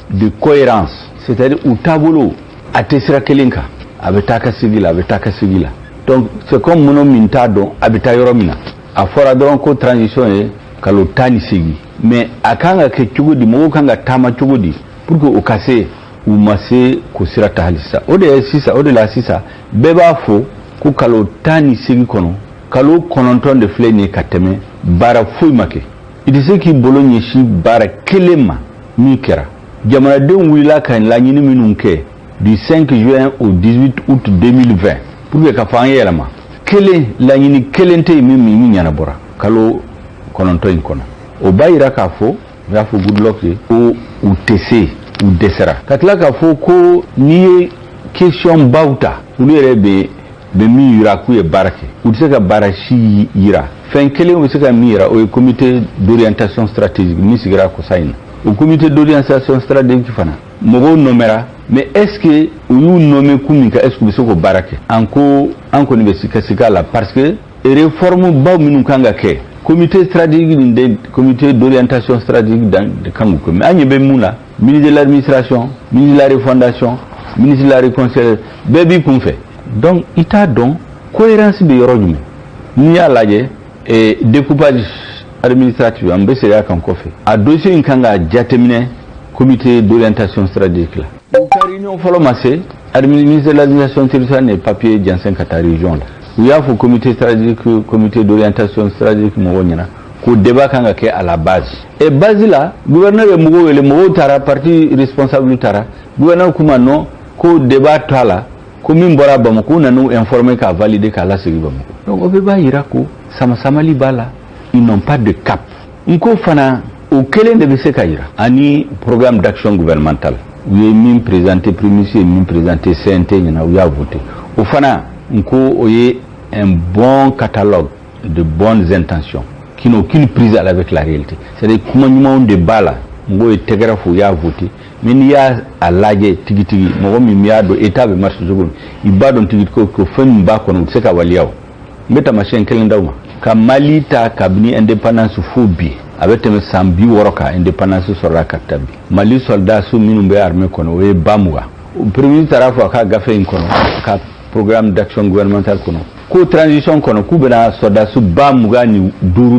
de cohérence, c'est-à-dire u taabolo a tɛ sira kelen kan, a bɛ taa ka segi la, a bɛ taa ka segi la. Donc c'est comme minnu min t'a dɔn a bɛ taa yɔrɔ min na. A fɔra dɔrɔn ko transition ye kalo 18, mais a kan ka kɛ cogo di? Mɔgɔw kan ka taama cogo di pour que o ka se? U ma se k'o sira ta hali sisan. O de ye sisan, o de la sisan bɛɛ b'a fɔ ko kalo 18 kɔnɔ, kalo 9 de filɛ nin ye ka tɛmɛ, baara foyi ma kɛ. I tɛ se k'i bolo ɲɛsin baara kelen ma min kɛra. Jamanadenw wulila ka laɲini minnu kɛ du 5 juin au 18 août 2020 pour que ka fɔ an yɛlɛma kelen, laɲini kelen tɛ yen min ɲɛnabɔra kalo 9 in kɔnɔ. O b'a yira k'a fɔ, u y'a fɔ Goodluck ye ko u tɛ se, u dɛsɛra. Ka tila k'a fɔ ko n'i ye question baw ta, olu yɛrɛ bɛ min yira k'u ye baara kɛ, u tɛ se ka baara si yira. Fɛn kelen u bɛ se ka min yira, o ye comité d'orientation stratégique min sigira kɔsa in na. O comité d'orientation stratégique fana, mɔgɔw nommera, mais est ce que u y'u nommé kun min kan, est ce que u bɛ se k'o baara kɛ? An ko an kɔni bɛ sika sika la, parce que réforme baw minnu kan ka kɛ, comité stratégique nin de, comité d'orientation stratégique de kan k'o kɛ. Mais an ɲɛ bɛ mun la? Ministre de l'Administration, ministre de la Refondation, ministre de la Réconciliation, bɛɛ b'i kun fɛ. Donc i t'a dɔn cohérence bɛ yɔrɔ jumɛn. N'i y'a lajɛ, découpage administratif, an bɛ segin a kan kɔfɛ, a dossier in kan ka jateminɛ comité d'orientation stratégique la. U ka réunion fɔlɔ ma se, ministre de l'Administration territoriale ye papier jɛnsɛn ka taa région la. U y'a fɔ comité stratégique, comité d'orientation stratégique mɔgɔw ɲɛna ko débat kan ka kɛ à la base. Et base la, gouverneur ye mɔgɔw wele, mɔgɔw taara, parti responsable taara, gouverneur kuma non. Ko débat t'a la, ko min bɔra Bamakɔ, u nan'u informer k'a valider k'a lasegin Bamakɔ. Donc o bɛɛ b'a yira ko sama-samali b'a la, ils n'ont pas de cap. N ko fana o kelen de bɛ se ka yira ani programme d'action gouvernementale u ye min présenté, premier ministre ye min présenté CNT ɲɛna, u y'a voté. O fana, n ko o ye un bon catalogue de bonnes intentions qui n'ont aucune prise avec la réalité, c'est-à-dire kuma ɲumanw de b'a la, mɔgɔw ye tɛgɛrɛ fɔ, u y'a voté. Mais n'i y'a a lajɛ tigitigi, mɔgɔ min y'a dɔn état bɛ marche cogo min, i b'a dɔn tigitigi ko fɛn min b'a kɔnɔ, u tɛ se ka waleya. O n bɛ taamasiyɛn kelen d'aw ma. Ka Mali ta kabini indépendance fo bi, a bɛ tɛmɛ san 60 kan, indépendance sɔrɔla ka taa bi, Mali soldats minnu bɛ armée kɔnɔ, o ye 20000. Premier ministre taara fɔ a ka gafe in kɔnɔ, a ka programme d'action gouvernementale kɔnɔ, ko transition kɔnɔ k'u bɛna soldats 25000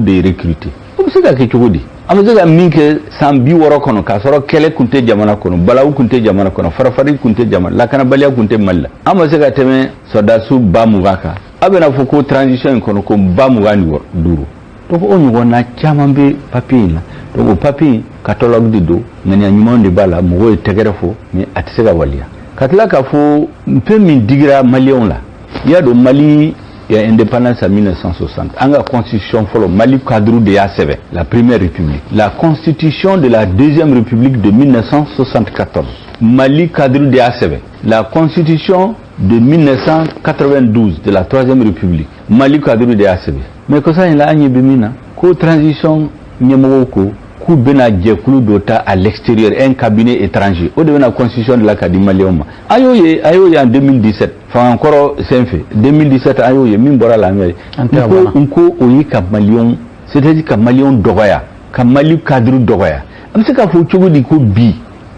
de recruter. O bɛ se ka kɛ cogo di? An bɛ se ka min kɛ san 60 kɔnɔ, k'a sɔrɔ kɛlɛ tun tɛ jamana kɔnɔ, balawu tun tɛ jamana kɔnɔ, farafari tun tɛ jamana, lakanabaliya tun tɛ Mali la, an ma se ka tɛmɛ soldats 20000 kan. A bɛna fɔ ko transition in kɔnɔ ko 25000. Donc o ɲɔgɔnna caman bɛ papier in na. Donc o papier in, catalogue de don, ŋaniya ɲumanw de b'a la, mɔgɔw ye tɛgɛrɛ fɔ, mais a tɛ se ka waleya. Ka tila k'a fɔ fɛn min digira maliyɛnw la, i y'a dɔn Mali ya indépendance en 1960, an ka constitution fɔlɔ, Mali cadre de y'a sɛbɛn, la première république. La constitution de la deuxième république de 1974, Mali cadre de y'a sɛbɛn. La constitution de 1992 de la troisième république, Mali cadre de y'a sɛbɛn. Mais kɔsa in la, an ɲɛ bɛ min na, ko transition ɲɛmɔgɔw ko k'u bɛna jɛkulu dɔ ta à l'extérieur, un cabinet étranger, o de bɛna constitution dilan ka di maliyɛnw ma. An y'o ye, an y'o ye en 2017, fanga kɔrɔ senfɛ 2017, an y'o ye min bɔra la, an y'a ye. N ko o ye ka maliyɛnw, c'est-à-dire ka maliyɛnw dɔgɔya, ka Mali cadre dɔgɔya. An bɛ se k'a fɔ cogo di ko bi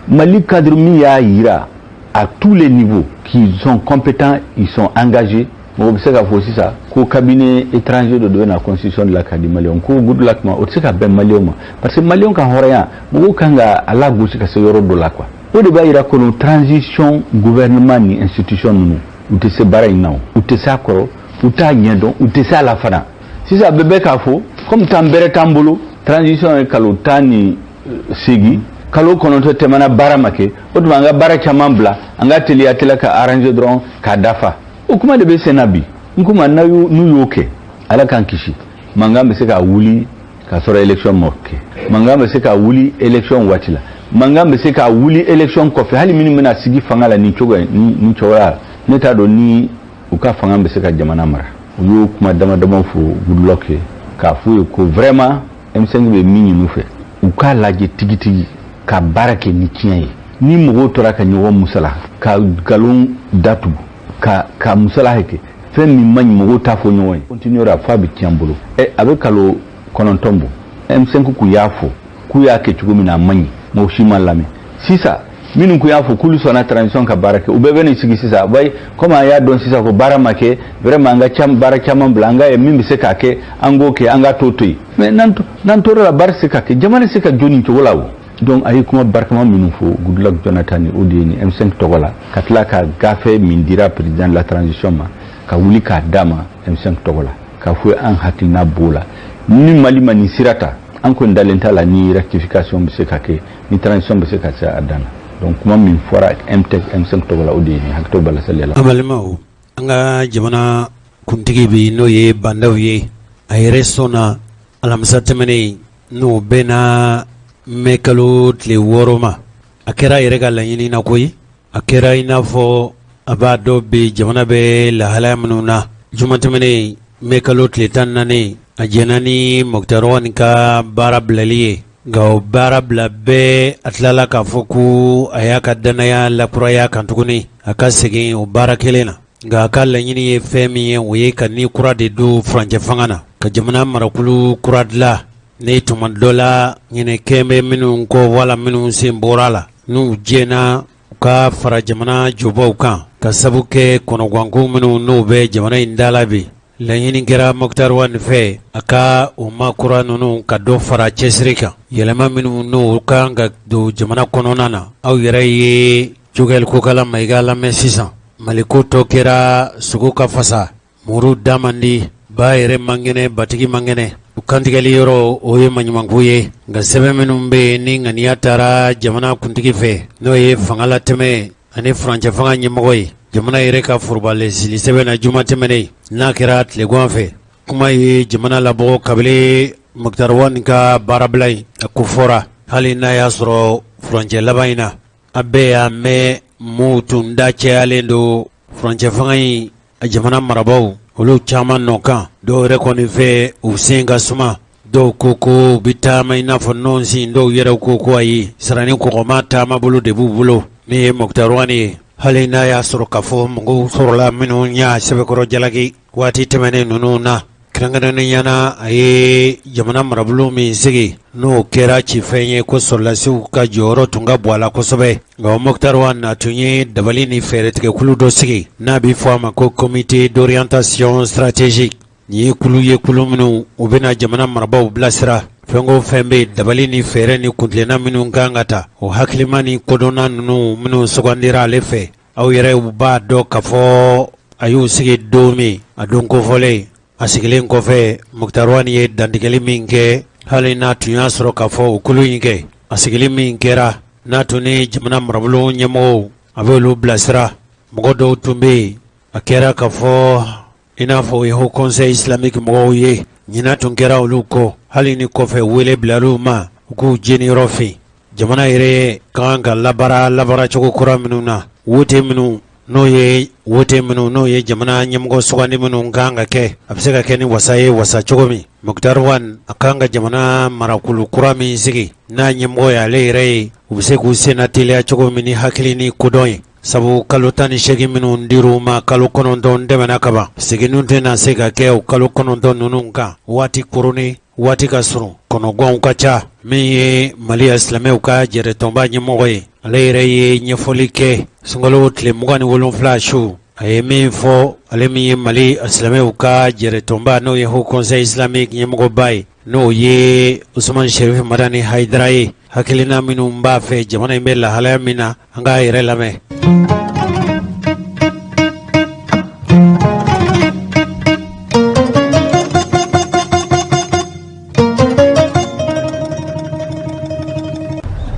Mali cadre min y'a yira à tous les niveaux qu'ils sont compétents, ils sont engagés, mɔgɔ bɛ se k'a fɔ sisan ko cabinet étranger dɔ de bɛ na constitution dilan ka di maliyɛnw? Ko Goodluck ma, o tɛ se ka bɛn maliyɛnw ma, parce que maliyɛnw ka hɔrɔnya, mɔgɔw kan ka a lagosi ka se yɔrɔ dɔ la quoi. O de b'a yira ko transition gouvernement ni institution ninnu, u tɛ se baara in na, u tɛ se a kɔrɔ, u t'a ɲɛdɔn, u tɛ se a la fana. Sisan bɛɛ bɛ k'a fɔ comme temps bɛrɛ t'an bolo, transition ye kalo 18, kalo 9 tɛmɛna, baara ma kɛ, o tuma an ka baara caman bila, an ka teliya teliya ka arranger dɔrɔn k'a dafa. O kuma de bɛ sen na bi. N kuma n'u y'o kɛ, Ala k'an kisi, mankan bɛ se ka wuli k'a sɔrɔ élection ma kɛ, mankan bɛ se ka wuli élection waati la, mankan bɛ se ka wuli élection kɔfɛ. Hali minnu bɛna sigi fanga la nin cogo nin cogoya, ne t'a dɔn ni u ka fanga bɛ se ka jamana mara. U y'o kuma dama dama fɔ Goodluck ye, k'a f'u ye ko vraiment M5 bɛ min ɲini u fɛ, u k'a lajɛ tigitigi ka baara kɛ ni tiɲɛ ye. Ni mɔgɔw tora ka ɲɔgɔn musala, ka nkalon datugu, ka musala kɛ fɛn min man ɲi, mɔgɔw t'a fɔ ɲɔgɔn ye, continuer a f'a bɛ tiɲɛ n bolo. Ɛ, a bɛ kalo 9 bɔ, M5 kun y'a fɔ k'u y'a kɛ cogo min na, a man ɲi, mɔgɔ si ma lamɛn. Sisan minnu kun y'a fɔ k'olu sɔnna transition ka baara kɛ, u bɛɛ bɛ nin sigi sisan bayi, komi an y'a dɔn sisan ko baara ma kɛ, vraiment an ka baara caman bila, an ka ye min bɛ se k'a kɛ, an k'o kɛ, an ka to yen. Mais n'an tora la, baara tɛ se ka kɛ, jamana tɛ se ka jɔ nin cogo la. O donc a ye kuma barikama minnu fɔ Goodluck Jonathan, o de ye nin M5 tɔgɔ la, ka tila ka gafe min dira président de la transition ma, ka wuli k'a d'a ma M5 tɔgɔ la, k'a fɔ an hakilina b'o la. Ni Mali ma nin sira ta, an kɔni dalen t'a la ni rectification bɛ se ka kɛ, ni transition bɛ se ka se a dan na. Donc kuma min fɔra M5 tɔgɔ la, o de ye nin. Hakɛto balasali la. An balimaw, an ka jamana kuntigi bi, n'o ye Bah N'Daw ye, a yɛrɛ sɔnna alamisa tɛmɛnen, n'o bɛnna mɛ kalo tile 6 ma. A kɛra a yɛrɛ ka laɲini na koyi, a kɛra i n'a fɔ a b'a dɔn bi jamana bɛ lahalaya minnu na. Juma tɛmɛnen, mɛ kalo tile 14, a jɛnna ni Moctar Ouane ka baara bilali ye. Nka o baara bila bɛɛ, a tilala k'a fɔ ko a y'a ka danaya lakuraya kan tuguni, a ka segin o baara kelen na. Nka a ka laɲini ye fɛn min ye, o ye ka ni kura de don furancɛ fanga na, ka jamana marakulu kura dilan, ni tuma dɔ la ɲinɛ bɛ minnu kɔ wala minnu sen bɔra a la, n'u jɛna u ka fara jamana jɔbaw kan, ka sabu kɛ kɔnɔganko minnu n'o bɛ jamana in da la bi. Laɲini kɛra Moctar Ouane fɛ, a ka o ma kura ninnu ka dɔ fara cɛsiri kan, yɛlɛma minnu n'o kan ka don jamana kɔnɔna na. Aw yɛrɛ ye Choguel Kokalla Maïga lamɛn sisan. Maliko tɔ kɛra sogo ka fasa, muru da man di, ba yɛrɛ man kɛnɛ, batigi man kɛnɛ, u kantigɛli yɔrɔ, o ye maɲumanko ye. Nka sɛbɛn minnu bɛ yen ni ŋaniya taara jamana kuntigi fɛ, n'o ye fanga latɛmɛ ani furancɛ fanga ɲɛmɔgɔ ye jamana yɛrɛ ka foroba laseli sɛbɛn na juma tɛmɛnen n'a kɛra tilegan fɛ kuma ye jamana labɔ kabini Moctar Ouane ka baarabila in a ko fɔra hali n'a y'a sɔrɔ furancɛ laban in na a bɛɛ y'a mɛn maaw tun da cɛyalen don furancɛ fanga in a jamana marabaaw olu caman nɔ kan dɔw yɛrɛ kɔni fɛ u sen ka suma dɔw ko ko u bɛ taama i n'a fɔ nɔnsin dɔw yɛrɛ ko ko ayi sirani kɔgɔma taama bolo de b'u bolo min ye Moctar Ouane ye hali n'a y'a sɔrɔ k'a fɔ mɔgɔw sɔrɔla minnu y'a sɛbɛkɔrɔ jalaki waati tɛmɛnen ninnu na kɛrɛnkɛrɛnnenya na a ye jamana marabolo min sigi n'o kɛra cifɛn ye ko sɔrɔdasiw ka jɔyɔrɔ tun ka bon a la kosɛbɛ nka Moctar Ouane a tun ye dabali ni fɛɛrɛtigɛkulu dɔ sigi n'a bɛ fɔ a ma ko comité d'orientation stratégique nin ye kulu ye kulu minnu u bɛna jamana marabaaw bilasira fɛn o fɛn bɛ dabali ni fɛɛrɛ ni kuntilenna minnu kan ka ta o hakilima ni kodɔnna ninnu minnu sugandira ale fɛ aw yɛrɛ b'a dɔn k'a fɔ a y'u sigi don min a don kofɔlen a sigilen kɔfɛ Moctar Ouane ye dantigɛli min kɛ hali n'a tun y'a sɔrɔ k'a fɔ o kulu in kɛ a sigili min kɛra n'a tun ni jamana marabolo ɲɛmɔgɔw a bɛ olu bilasira mɔgɔ dɔw tun bɛ yen a kɛra k'a fɔ i n'a fɔ o ye Haut Conseil islamique mɔgɔw ye ɲina tun kɛra olu kɔ hali ni kɔfɛ wele bilal'u ma u k'u jeniyɔrɔ fin jamana yɛrɛ ka kan ka labaara labaaracogo kura minnu na wote minnu n'o ye wote minnu n'o ye jamana ɲɛmɔgɔ sugandi minnu kan ka kɛ a bɛ se ka kɛ ni wasa ye wasa cogo min Moctar Ouane a kan ka jamana marakulu kura min sigi n'a ɲɛmɔgɔ ye ale yɛrɛ ye u bɛ se k'u senna teliya cogo min ni hakili ni kodɔn ye Sabu kalo 18 minnu dir'u ma kalo 9 tɛmɛna kaban seginni tɛna se ka kɛ o kalo 9 ninnu kan waati koronnen waati ka surun kɔnɔgwanw ka ca min ye Mali silamɛw ka jɛrɛtɔnba ɲɛmɔgɔ ye ale yɛrɛ ye ɲɛfɔli kɛ sunkalo tile 27 su a ye min fɔ ale min ye Mali silamɛw ka jɛrɛtɔnba n'o ye Haut Conseil islamique ɲɛmɔgɔba ye n'o ye Usumani Serifu Madani Hayidara ye hakilina minnu b'a fɛ jamana in bɛ lahalaya min na an k'a yɛrɛ lamɛn.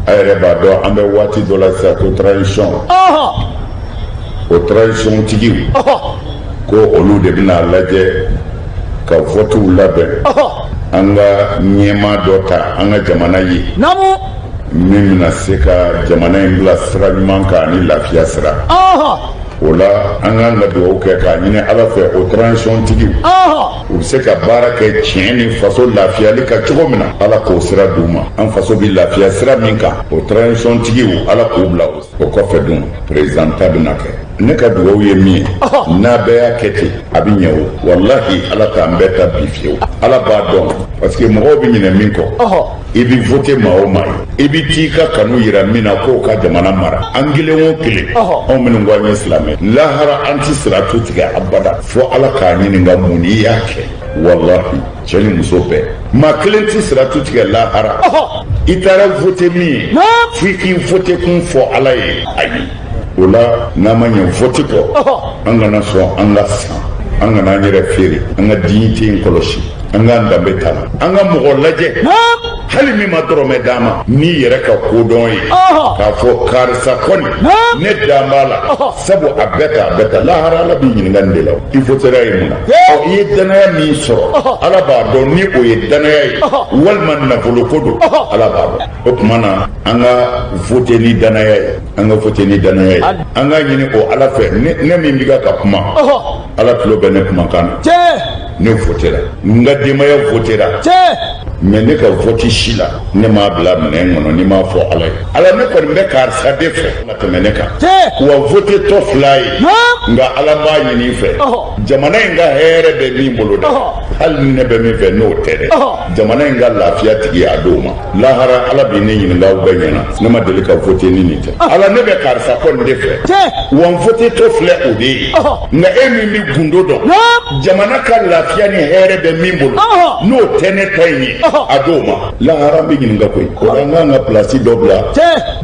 A yɛrɛ b'a dɔn an bɛ waati dɔ la sisan ko transition o transition tigiw ko olu de bɛna lajɛ ka votew labɛn an ka ɲɛmaa dɔ ta an ka jamana ye min bɛna se ka jamana in bila sira ɲuman kan ani lafiya sira o la an k'an ka dugawu kɛ k'a ɲini ala fɛ o transition tigiw u bɛ se ka baara kɛ tiɲɛ ni faso lafiyali kan cogo min na ala k'o sira d'u ma an faso bɛ lafiya sira min kan o transition tigiw ala k'u bila o kɔfɛ dun président ta bɛna kɛ ne ka dugawu ye min ye n'a bɛɛ y'a kɛ ten a bɛ ɲɛ o walahi ala k'an bɛɛ ta bi fiyewu ala b'a dɔn parce que mɔgɔw bɛ ɲinɛ min kɔ i bɛ vote maa o maa ye i bɛ t'i ka kanu yira min na k'o ka jamana mara an kelen o kelen anw minnu ko an ye silamɛ lahara an tɛ siratu tigɛ abada fo ala k'a ɲininka mun n'i y'a kɛ walahi cɛ ni muso bɛɛ maa kelen tɛ siratu tigɛ lahara i taara vote min ye fo i k'i vote kun fɔ ala ye ayi o la n'an ma ɲɛ vote kɔ an kana sɔn an ka san an kana an yɛrɛ feere an ka dignité in kɔlɔsi an k'an danbe ta an ka mɔgɔ lajɛ hali min ma dɔrɔmɛ d'an ma n'i yɛrɛ ka kodɔn ye k'a fɔ karisa kɔni ne dan b'a la sabu a bɛɛ ta a bɛɛ ta lahara ala b'i ɲininka nin de la i votera ye mun na ɔ i ye danaya min sɔrɔ ala b'a dɔn ni o ye danaya ye walima nafoloko don ala b'a dɔn o tuma na an ka vote ni danaya ye an ka vote ni danaya ye an k'a ɲini o ala fɛ ne min bɛ ka kuma ala tulo bɛ ne kumakan na ne votera n ka denbaya votera mais ne ka vote si la ne m'a bila minɛn kɔnɔ ni m'a fɔ ala ye ala ne kɔni bɛ karisa de fɛ ka tɛmɛ ne kan wa vote tɔ fila ye nka ala b'a ɲini i fɛ jamana in ka hɛrɛ bɛ min bolo dɛ hali ni ne bɛ min fɛ n'o tɛ dɛ jamana in ka lafiya tigi a d'o ma lahara ala b'i ne ɲininka aw bɛɛ ɲɛna ne ma deli ka vote ni nin tɛ ala ne bɛ karisa kɔni de fɛ wa n vote tɔ filɛ o de ye nka e min bɛ gundo dɔn jamana ka lafiya ni hɛrɛ bɛ min bolo n'o tɛ ne ta in ye a d'o ma lahara n bɛ ɲininka koyi o la an k'an ka pilasi dɔ bila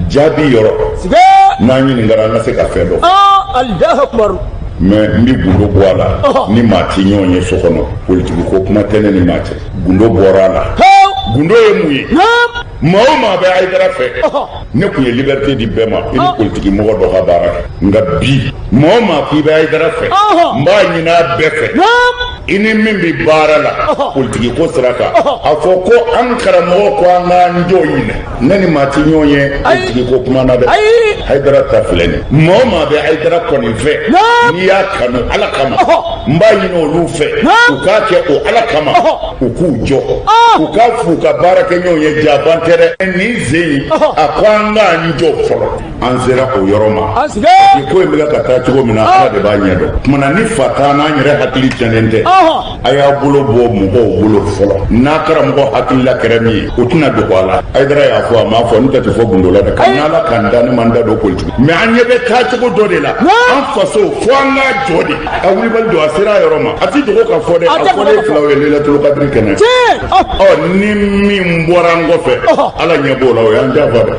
jaabi yɔrɔ n'an ɲininkara an ka se ka fɛn dɔ mais n bɛ gundo bɔ a la ni maa tɛ ɲɔgɔn ye so kɔnɔ politiki ko kuma tɛ ne ni maa cɛ gundo bɔra a la gundo ye mun ye. Maa o maa bɛ Hayidara fɛ, ne tun ye liberté di bɛɛ ma i ni politiki mɔgɔ dɔ ka baara kɛ, nka bi maa o maa k'i bɛ Hayidara fɛ, n b'a ɲini a bɛɛ fɛ, i ni min bɛ baara la politiki ko sira kan, a fɔ ko an karamɔgɔ ko an k'an jɔ ɲinɛ. Ne ni maa tɛ ɲɔgɔn ye politiki ko kuma na dɛ. Hayidara ta filɛ nin ye, maa o maa bɛ Hayidara kɔni fɛ, n'i y'a kanu Ala kama, n b'a ɲini olu fɛ u k'a kɛ o Ala kama. U k'u jɔ u k'a f'u ka baarakɛɲɔgɔn ye jaban tɛ dɛ nin sen in a ko an k'an jɔ fɔlɔ an sera o yɔrɔ ma ni ko in bɛ ka taa cogo min na Ala de b'a ɲɛ dɔn tuma na ni fa t'an n'an yɛrɛ hakili tiɲɛnen tɛ a y'a bolo bɔ mɔgɔw bolo fɔlɔ n'a karamɔgɔ hakilila kɛra min ye o tɛna dogo a la Hayidara y'a fɔ a m'a fɔ n tɛ tɛ fɔ gundo la dɛ ka n'Ala k'an da ne ma n da don politiki mais an ɲɛ bɛ taacogo dɔ de la an faso fo an k'a jɔ de a wulibali don a sera a yɔrɔ ma a ti dogo ka fɔ dɛ a fɔlen filaw ye Layilatulikadiri kɛnɛ ɔ ni min bɔra an kɔfɛ Ala ɲɛ b'o la o y'an janfa dɛ.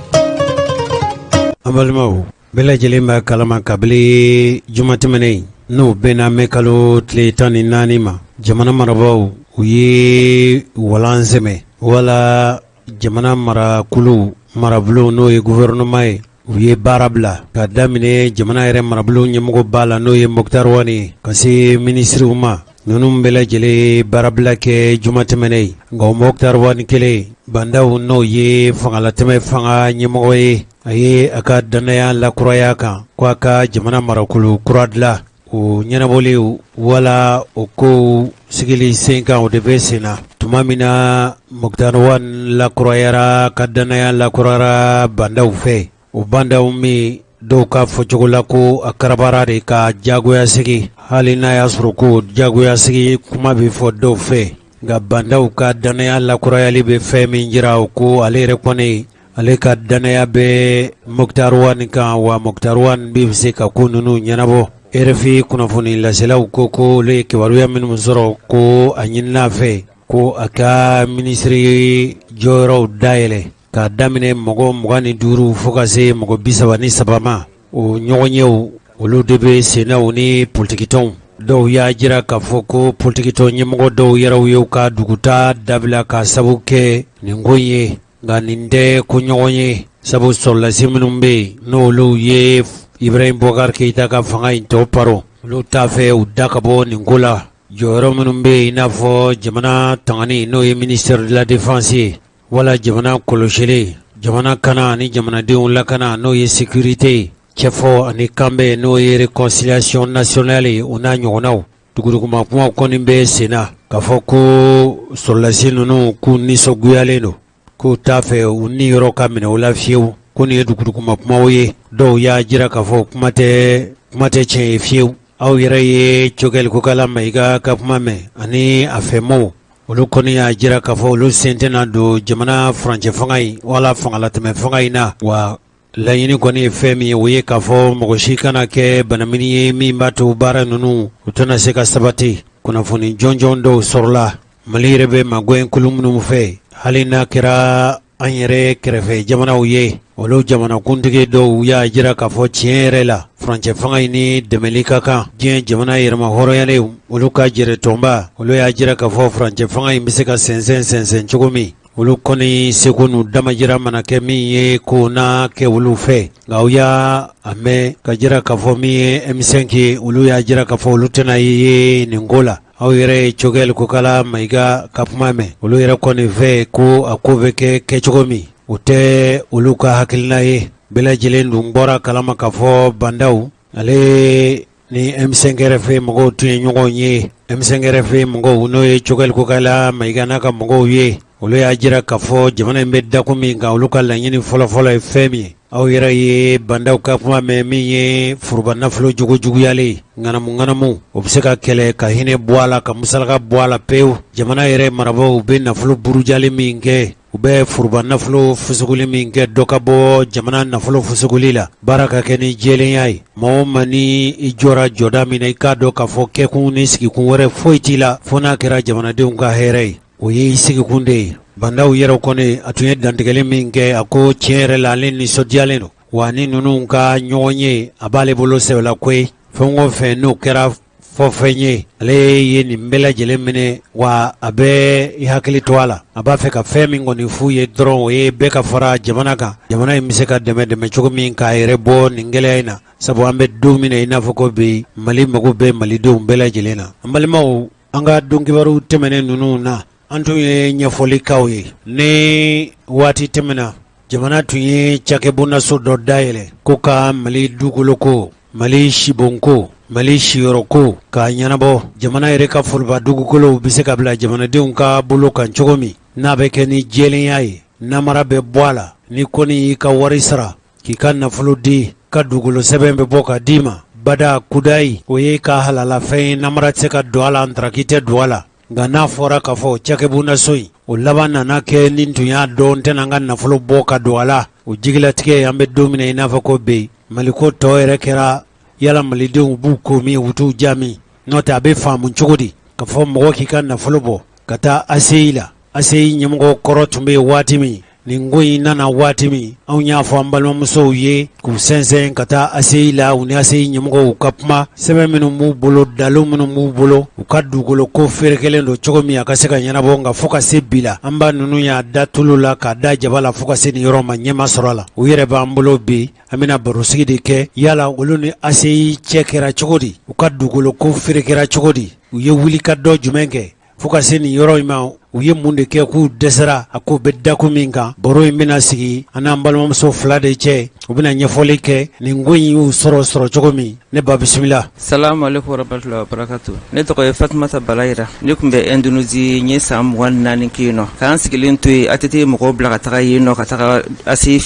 An balimaw bɛɛ lajɛlen b'a kalama kabini juma tɛmɛnen n'o bɛnna mɛ kalo tile 14 ma jamana marabaaw u ye walan sɛmɛ wala jamana marakulu marabulon n'o ye gouvernement ye u ye baara bila ka daminɛ jamana yɛrɛ marabulon ɲɛmɔgɔba la n'o ye Moctar Ouane ye ka se minisiriw ma ninnu bɛɛ lajɛlen baarabila kɛ juma tɛmɛnen ye nka o Moctar Ouane kelen Bah N'Daw n'o ye fangalatɛmɛ fanga ɲɛmɔgɔ ye a ye a ka dannaya lakuraya kan ko a ka jamana marakulu kura dilan o ɲɛnabɔli wala o ko sigili sen kan o de bɛ sen na tuma min na Moctar Ouane lakurayara ka dannaya lakurayara Bah N'Daw fɛ o Bah N'Daw min dɔw ka fɔcogo la ko a karabara de ka jagoya sigi hali n'a y'a sɔrɔ ko jagoya sigi kuma bɛ fɔ dɔw fɛ nka Bah N'Daw ka dannaya lakurayali bɛ fɛn min jira o ko ale yɛrɛ kɔni ale ka dannaya bɛ Moctar Ouane kan wa Moctar Ouane bɛ se ka ko ninnu ɲɛnabɔ RFI kunnafoni laselaw ko ko olu ye kibaruya minnu sɔrɔ ko a ɲinina a fɛ ko a ka minisiri jɔyɔrɔw dayɛlɛ k'a daminɛ mɔgɔ 25 fo ka se mɔgɔ 33 ma o ɲɔgɔnyew olu de bɛ senna u ni politikitɔnw dɔw y'a jira k'a fɔ ko politikitɔn ɲɛmɔgɔ dɔw yɛrɛw y'u ka dugutaa dabila k'a sabu kɛ nin ko in ye nka nin tɛ ko ɲɔgɔn ye sabu sɔrɔdasi minnu bɛ yen n'olu ye Ibrahim Boubacar Keïta ka fanga in tɔ paro olu t'a fɛ u da ka bɔ nin ko la jɔyɔrɔ minnu bɛ yen i n'a fɔ jamana tangani n'o ye ministère de la défense ye wala jamana kɔlɔsili jamana kana ani jamanadenw lakana n'o ye sécurité ye cɛfɔ ani kanbɛn n'o ye réconciliation nationale ye o n'a ɲɔgɔnnaw Duguduguma kumaw kɔni bɛ sen na k'a fɔ ko sɔrɔdasi ninnu k'u nisɔngoyalen don k'u t'a fɛ u niyɔrɔ ka minɛ u la fiyewu ko nin ye duguduguma kumaw ye dɔw y'a jira k'a fɔ kuma tɛ kuma tɛ tiɲɛ ye fiyewu aw yɛrɛ ye Choguel Kokalla Maïga ka kuma mɛn ani a fɛmɔgɔw olu kɔni y'a jira k'a fɔ olu sen tɛna don jamana furancɛ fanga in wala fangalatɛmɛ fanga in na wa Laɲini kɔni ye fɛn min ye o ye k'a fɔ mɔgɔ si kana kɛ banamini ye min b'a to baara ninnu u tɛna se ka sabati kunnafoni jɔnjɔn dɔw sɔrɔla Mali yɛrɛ bɛ magɛn kulu minnu fɛ hali n'a kɛra an yɛrɛ kɛrɛfɛ jamanaw ye olu jamanakuntigi dɔw y'a jira k'a fɔ tiɲɛ yɛrɛ la furancɛ fanga in ni dɛmɛli ka kan diɲɛ jamana yɛrɛmahɔrɔnyalenw olu ka jɛrɛtɔnba olu y'a jira k'a fɔ furancɛ fanga in bɛ se ka sɛnsɛn sɛnsɛn cogo min Olu kɔni seko n'u damajira mana kɛ min ye ko n'a kɛ olu fɛ nka u y'a mɛn ka jira k'a fɔ min ye M5 ye olu y'a jira k'a fɔ olu tɛna ye nin ko la aw yɛrɛ ye Choguel Kokalla Maïga ka kuma mɛn olu yɛrɛ kɔni fɛ ko a ko bɛ kɛ kɛcogo min o tɛ olu ka hakilina ye bɛɛ lajɛlen dun bɔra kalama k'a fɔ Bah N'Daw ale ni M5 RFP mɔgɔw tun ye ɲɔgɔn ye M5 RFP mɔgɔw n'o ye Choguel Kokalla Maïga n'a ka mɔgɔw ye olu y'a jira k'a fɔ jamana in bɛ dakun min kan olu ka laɲini fɔlɔfɔlɔ ye fɛn min ye aw yɛrɛ ye Bah N'Daw ka kuma mɛn min ye foroba nafolo jogo juguyalen ŋanamu ŋanamu o bɛ se ka kɛlɛ ka hinɛ bɔ a la ka musalaka bɔ a la pewu jamana yɛrɛ marabaaw bɛ nafolo burujali min kɛ U bɛ foroba nafolo fusuguli min kɛ dɔ ka bɔ jamana nafolo fusuguli la baara ka kɛ ni jɛlenya ye maa o maa ni i jɔra jɔda min na i k'a dɔn k'a fɔ kɛkun ni sigikun wɛrɛ foyi t'i la fo n'a kɛra jamanadenw ka hɛrɛ ye o ye i sigikun de ye Bah N'Daw yɛrɛ kɔni a tun ye dantigɛli min kɛ a ko tiɲɛ yɛrɛ la ale nisɔndiyalen don wa ni ninnu ka ɲɔgɔn ye a b'ale bolo sɛbɛla ko ye fɛn o fɛn n'o kɛra Fɔfɛn ye ale ye nin bɛɛ lajɛlen minɛ wa a bɛ i hakili to a la a b'a fɛ ka fɛn min kɔni f'u ye dɔrɔn o ye bɛɛ ka fara jamana kan jamana in bɛ se ka dɛmɛ dɛmɛ cogo min k'a yɛrɛ bɔ nin gɛlɛya in na sabu an bɛ don min na i n'a fɔ ko bi Mali mago bɛ malidenw bɛɛ lajɛlen na an balimaw an ka donkibaru tɛmɛnen ninnu na an tun ye ɲɛfɔli k'aw ye ni waati tɛmɛna jamana tun ye cakɛbondaso dɔ dayɛlɛ ko ka Mali dugukoloko Mali sibonko Mali siyɔrɔko k'a ɲɛnabɔ jamana yɛrɛ ka foroba dugukolow bɛ se ka bila jamanadenw ka bolo kan cogo min n'a bɛ kɛ ni jɛlenya ye namara bɛ bɔ a la ni kɔni y'i ka wari sara k'i ka nafolo di ka dugukolo sɛbɛn bɛ bɔ ka d'i ma bada kudayi o ye ka halalafɛn ye namara tɛ se ka don a la ntaraki tɛ don a la nka n'a fɔra k'a fɔ cakɛbondaso in o laban nana kɛ ni tun y'a dɔn n tɛna n ka nafolo bɔ ka don a la o jigilatigɛ an bɛ don min na i n'a fɔ ko bi maliko tɔ yɛrɛ kɛra yala malidenw b'u ko min u t'u ja min n'o tɛ a bɛ faamu cogo di ka fɔ mɔgɔ k'i ka nafolo bɔ ka taa ACI la ACI ɲɛmɔgɔ kɔrɔ tun bɛ yen waati min nin ko in nana waati min anw y'a fɔ an balimamusow ye k'u sɛnsɛn ka taa ACI la u ni ACI ɲɛmɔgɔw ka kuma sɛbɛn minnu b'u bolo dalu minnu b'u bolo u ka dugukolo ko feerekelen don cogo min a ka se ka ɲɛnabɔ nka fo ka se bi la an ba ninnu y'a da tulu la k'a da jaba la fo ka se nin yɔrɔ ma ɲɛ ma sɔrɔ a la u yɛrɛ b'an bolo bi an bɛna barosigi de kɛ yala olu ni ACI cɛ kɛra cogo di u ka dugukolo ko feerekɛra cogo di u ye wuli ka dɔ jumɛn kɛ fo ka se nin yɔrɔ in ma u ye mun de kɛ k'u dɛsɛra a ko bɛ dakun min kan baro in bɛna sigi an n'an balimamuso fila de cɛ u bɛna ɲɛfɔli kɛ nin ko in y'u sɔrɔ sɔrɔ cogo min ne ba bisimila salamu aleykum warahmatulahi wabarakatu ne tɔgɔ ye fatumata balayira ne tun bɛ Indonésie n ye san 24 kɛ yen nɔ k'an sigilen to yen ATT ye mɔgɔw bila ka taga yen nɔ ka taga ACI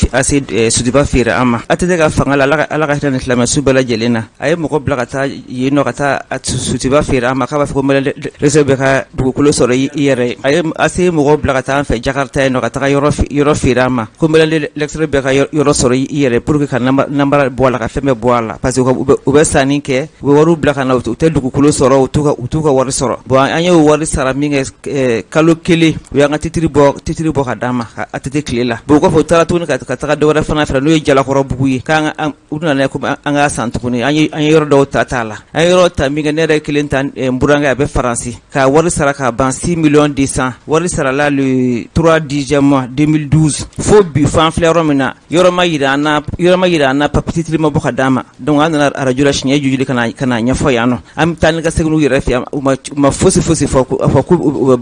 Sotuba feere an ma ATT ka fanga la ala ka hinɛ ni silamɛ su bɛɛ lajɛlen na a ye mɔgɔ bila ka taa yen nɔ ka taa Sotuba feere an ma k'a b'a fɔ ko malien de l'extérieur bɛɛ ka dugukolo sɔrɔ i yɛrɛ ye a ye ACI mɔgɔw bila ka taa an fɛ Jakarta yen nɔ ka taga yɔrɔ feere an ma ko malien de l'extérieur bɛɛ ka yɔrɔ sɔrɔ i yɛrɛ pour que ka namara bɔ a la ka fɛn bɛɛ bɔ a la parce que u bɛ sanni kɛ u bɛ wariw bila ka na u tɛ dugukolo sɔrɔ u t'u ka wari sɔrɔ bon an y'o wari sara min kɛ kalo kelen u y'an ka titiri bɔ ka d'an ma ATT tile la bon o kɔfɛ u taara tuguni ka taga dɔwɛrɛ fana fɛ n'o ye Jalakɔrɔbugu ye k'an u nana ko an k'a san tuguni an ye yɔrɔ dɔw ta t'a la an ye yɔrɔ ta min kɛ ne yɛrɛ kelen ta n burankɛ a bɛ Faransi k'a wari sara k'a ban 6 millions 200 wari sarala le 3 dixième mois 2012 fo bi fo an filɛ yɔrɔ min na yɔrɔ ma yira an na yɔrɔ ma yira an na papier titre ma bɔ ka d'an ma donc an nana arajo la siɲɛ joli ka na ɲɛfɔ yan nɔ an bɛ taa ni ka segin u yɛrɛ fɛ u ma fosi fosi fɔ ko u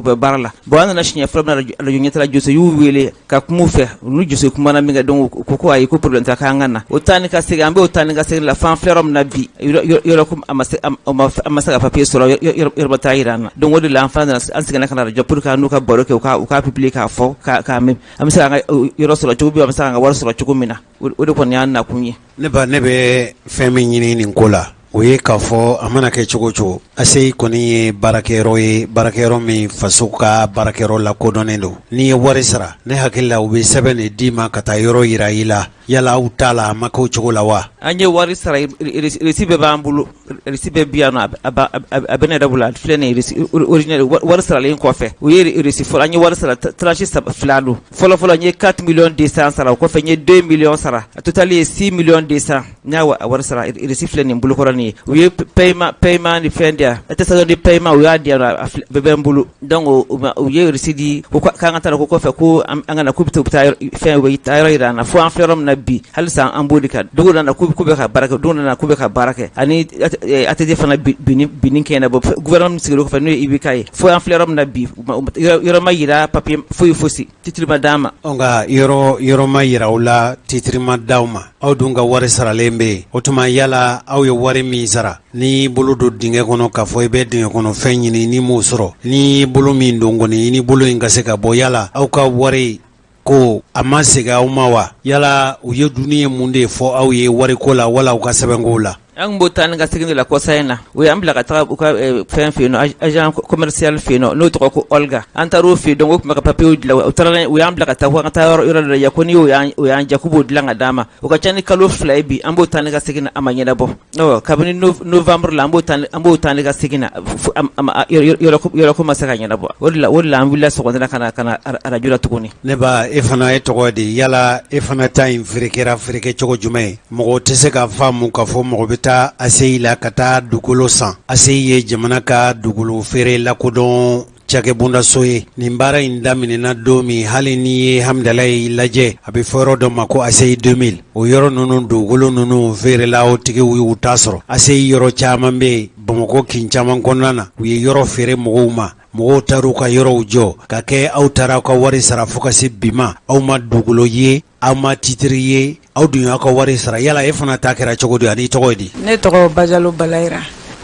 bɛ baara la bon an nana siɲɛ fɔlɔ min na arajo ɲɛtala Jose y'u wele ka kuma u fɛ u ni Jose kumana min kɛ donc u ko ko ayi ko problème tɛ k'an ka na o taa ni ka segin an bɛ o taa ni ka segin la fo an filɛ yɔrɔ min na bi yɔrɔ ko a ma se an ma se ka papier sɔrɔ yɔrɔ ma taa yira an na donc o de la an fana nana an seginna ka na arajo pour que an n'u ka baro kɛ u k'a publier k'a fɔ k'a mɛn an bɛ se k'an ka yɔrɔ sɔrɔ cogo min an bɛ se k'an ka wari sɔrɔ cogo min na o de kɔni y'an nakun ye. Ne ba ne bɛ fɛn min ɲini nin ko la o ye k'a fɔ a mana kɛ cogo o cogo ACI kɔni ye baarakɛyɔrɔ ye baarakɛyɔrɔ min faso ka baarakɛyɔrɔ lakodɔnnen don n'i ye wari sara ne hakili la u bɛ sɛbɛn de d'i ma ka taa yɔrɔ yira i la yala aw t'a la a ma k'o cogo la wa an ye wari sara reçu bɛɛ b'an bolo reçu bɛɛ bi yan nɔ a bɛ ne yɛrɛ bolo a filɛ nin ye reçu original wari saralen kɔfɛ u ye reçu fɔlɔ an ye wari sara tranche saba fila don fɔlɔ fɔlɔ n ye 4 millions 200 sara o kɔfɛ n ye 2 millions sara a total ye 6 millions 200 n y'a wari sara reçu filɛ nin bolokɔrɔ nin ye u ye paiement ni fɛn di yan attestation de paiement u y'a di yan a bɛɛ bɛ n bolo donc u ye reçu di ko k'an ka taa ko kɔfɛ ko an ka na k'u bɛ taa fɛn u bɛ taa yɔrɔ yira an na fo an filɛ yɔrɔ min na bi halisa an b'o de kan don nana k'u bɛ ka baara kɛ don nana k'u bɛ ka baara kɛ ani ATT fana binni kɛ ɲɛnabɔ gouvernement min sigira o kɔfɛ n'o ye IBK ye fo an filɛ yɔrɔ min na bi yɔrɔ ma yira papier foyi fosi titre ma d'an ma. Nka yɔrɔ ma yira aw la titre ma d'aw ma aw dun ka wari saralen bɛ yen o tuma yala aw ye wari min sara n'i bolo don dingɛ kɔnɔ k'a fɔ i bɛ dingɛ kɔnɔ fɛn ɲini n'i m'o sɔrɔ n'i bolo min don kɔni i ni bolo in ka se ka bɔ yala aw ka wari ko a ma segin aw ma wa yala u ye dunni ye mun de fɔ aw ye wariko la wala aw ka sɛbɛnkow la An tun b'o taa ni ka segin de la kɔsa in na u y'an bila ka taga u ka fɛn fɛ yen nɔ agent commercial fɛ yen nɔ n'o tɔgɔ ko Olga an taara o fɛ yen donc o tun bɛ ka papiers dilan u taara u y'an bila ka taa ko an ka taa yɔrɔ dɔ lajɛ ko ni o y'an diya k'u b'o dilan ka d'an ma o ka ca ni kalo 2 ye bi an b'o taa ni ka segin na a ma ɲɛnabɔ kabini novembre la an b'o taa ni ka segin na yɔrɔ ko ma se ka ɲɛnabɔ o de la an wulila sɔgɔmada in na ka na arajo la tuguni. Ne ba e fana e tɔgɔ di yala e fana ta in ferekera feere cogo jumɛn ye mɔgɔ tɛ se k'a faamu k'a fɔ mɔgɔ bɛ taa taa ACI la ka taa dugukolo san. ACI ye jamana ka dugukolo feere lakodɔn cakɛbondaso ye. Nin baara in daminɛna don min, hali n'i ye Hamdalayi lajɛ, a bɛ fɔ yɔrɔ dɔ ma ko ACI 2000. O yɔrɔ ninnu dugukolo ninnu feerela, o tigiw y'u ta sɔrɔ. ACI yɔrɔ caman bɛ yen Bamakɔ kin caman kɔnɔna na, u ye yɔrɔ feere mɔgɔw ma, mɔgɔw taar'u ka yɔrɔw jɔ ka kɛ. Aw taara aw ka wari sara, fo ka se bi ma aw ma dugukolo ye, aw ma titiri ye, aw dun y'aw ka wari sara. Yala e fana ta kɛra cogo di ani tɔgɔ ye di? Ne tɔgɔ Bajalo Balayira.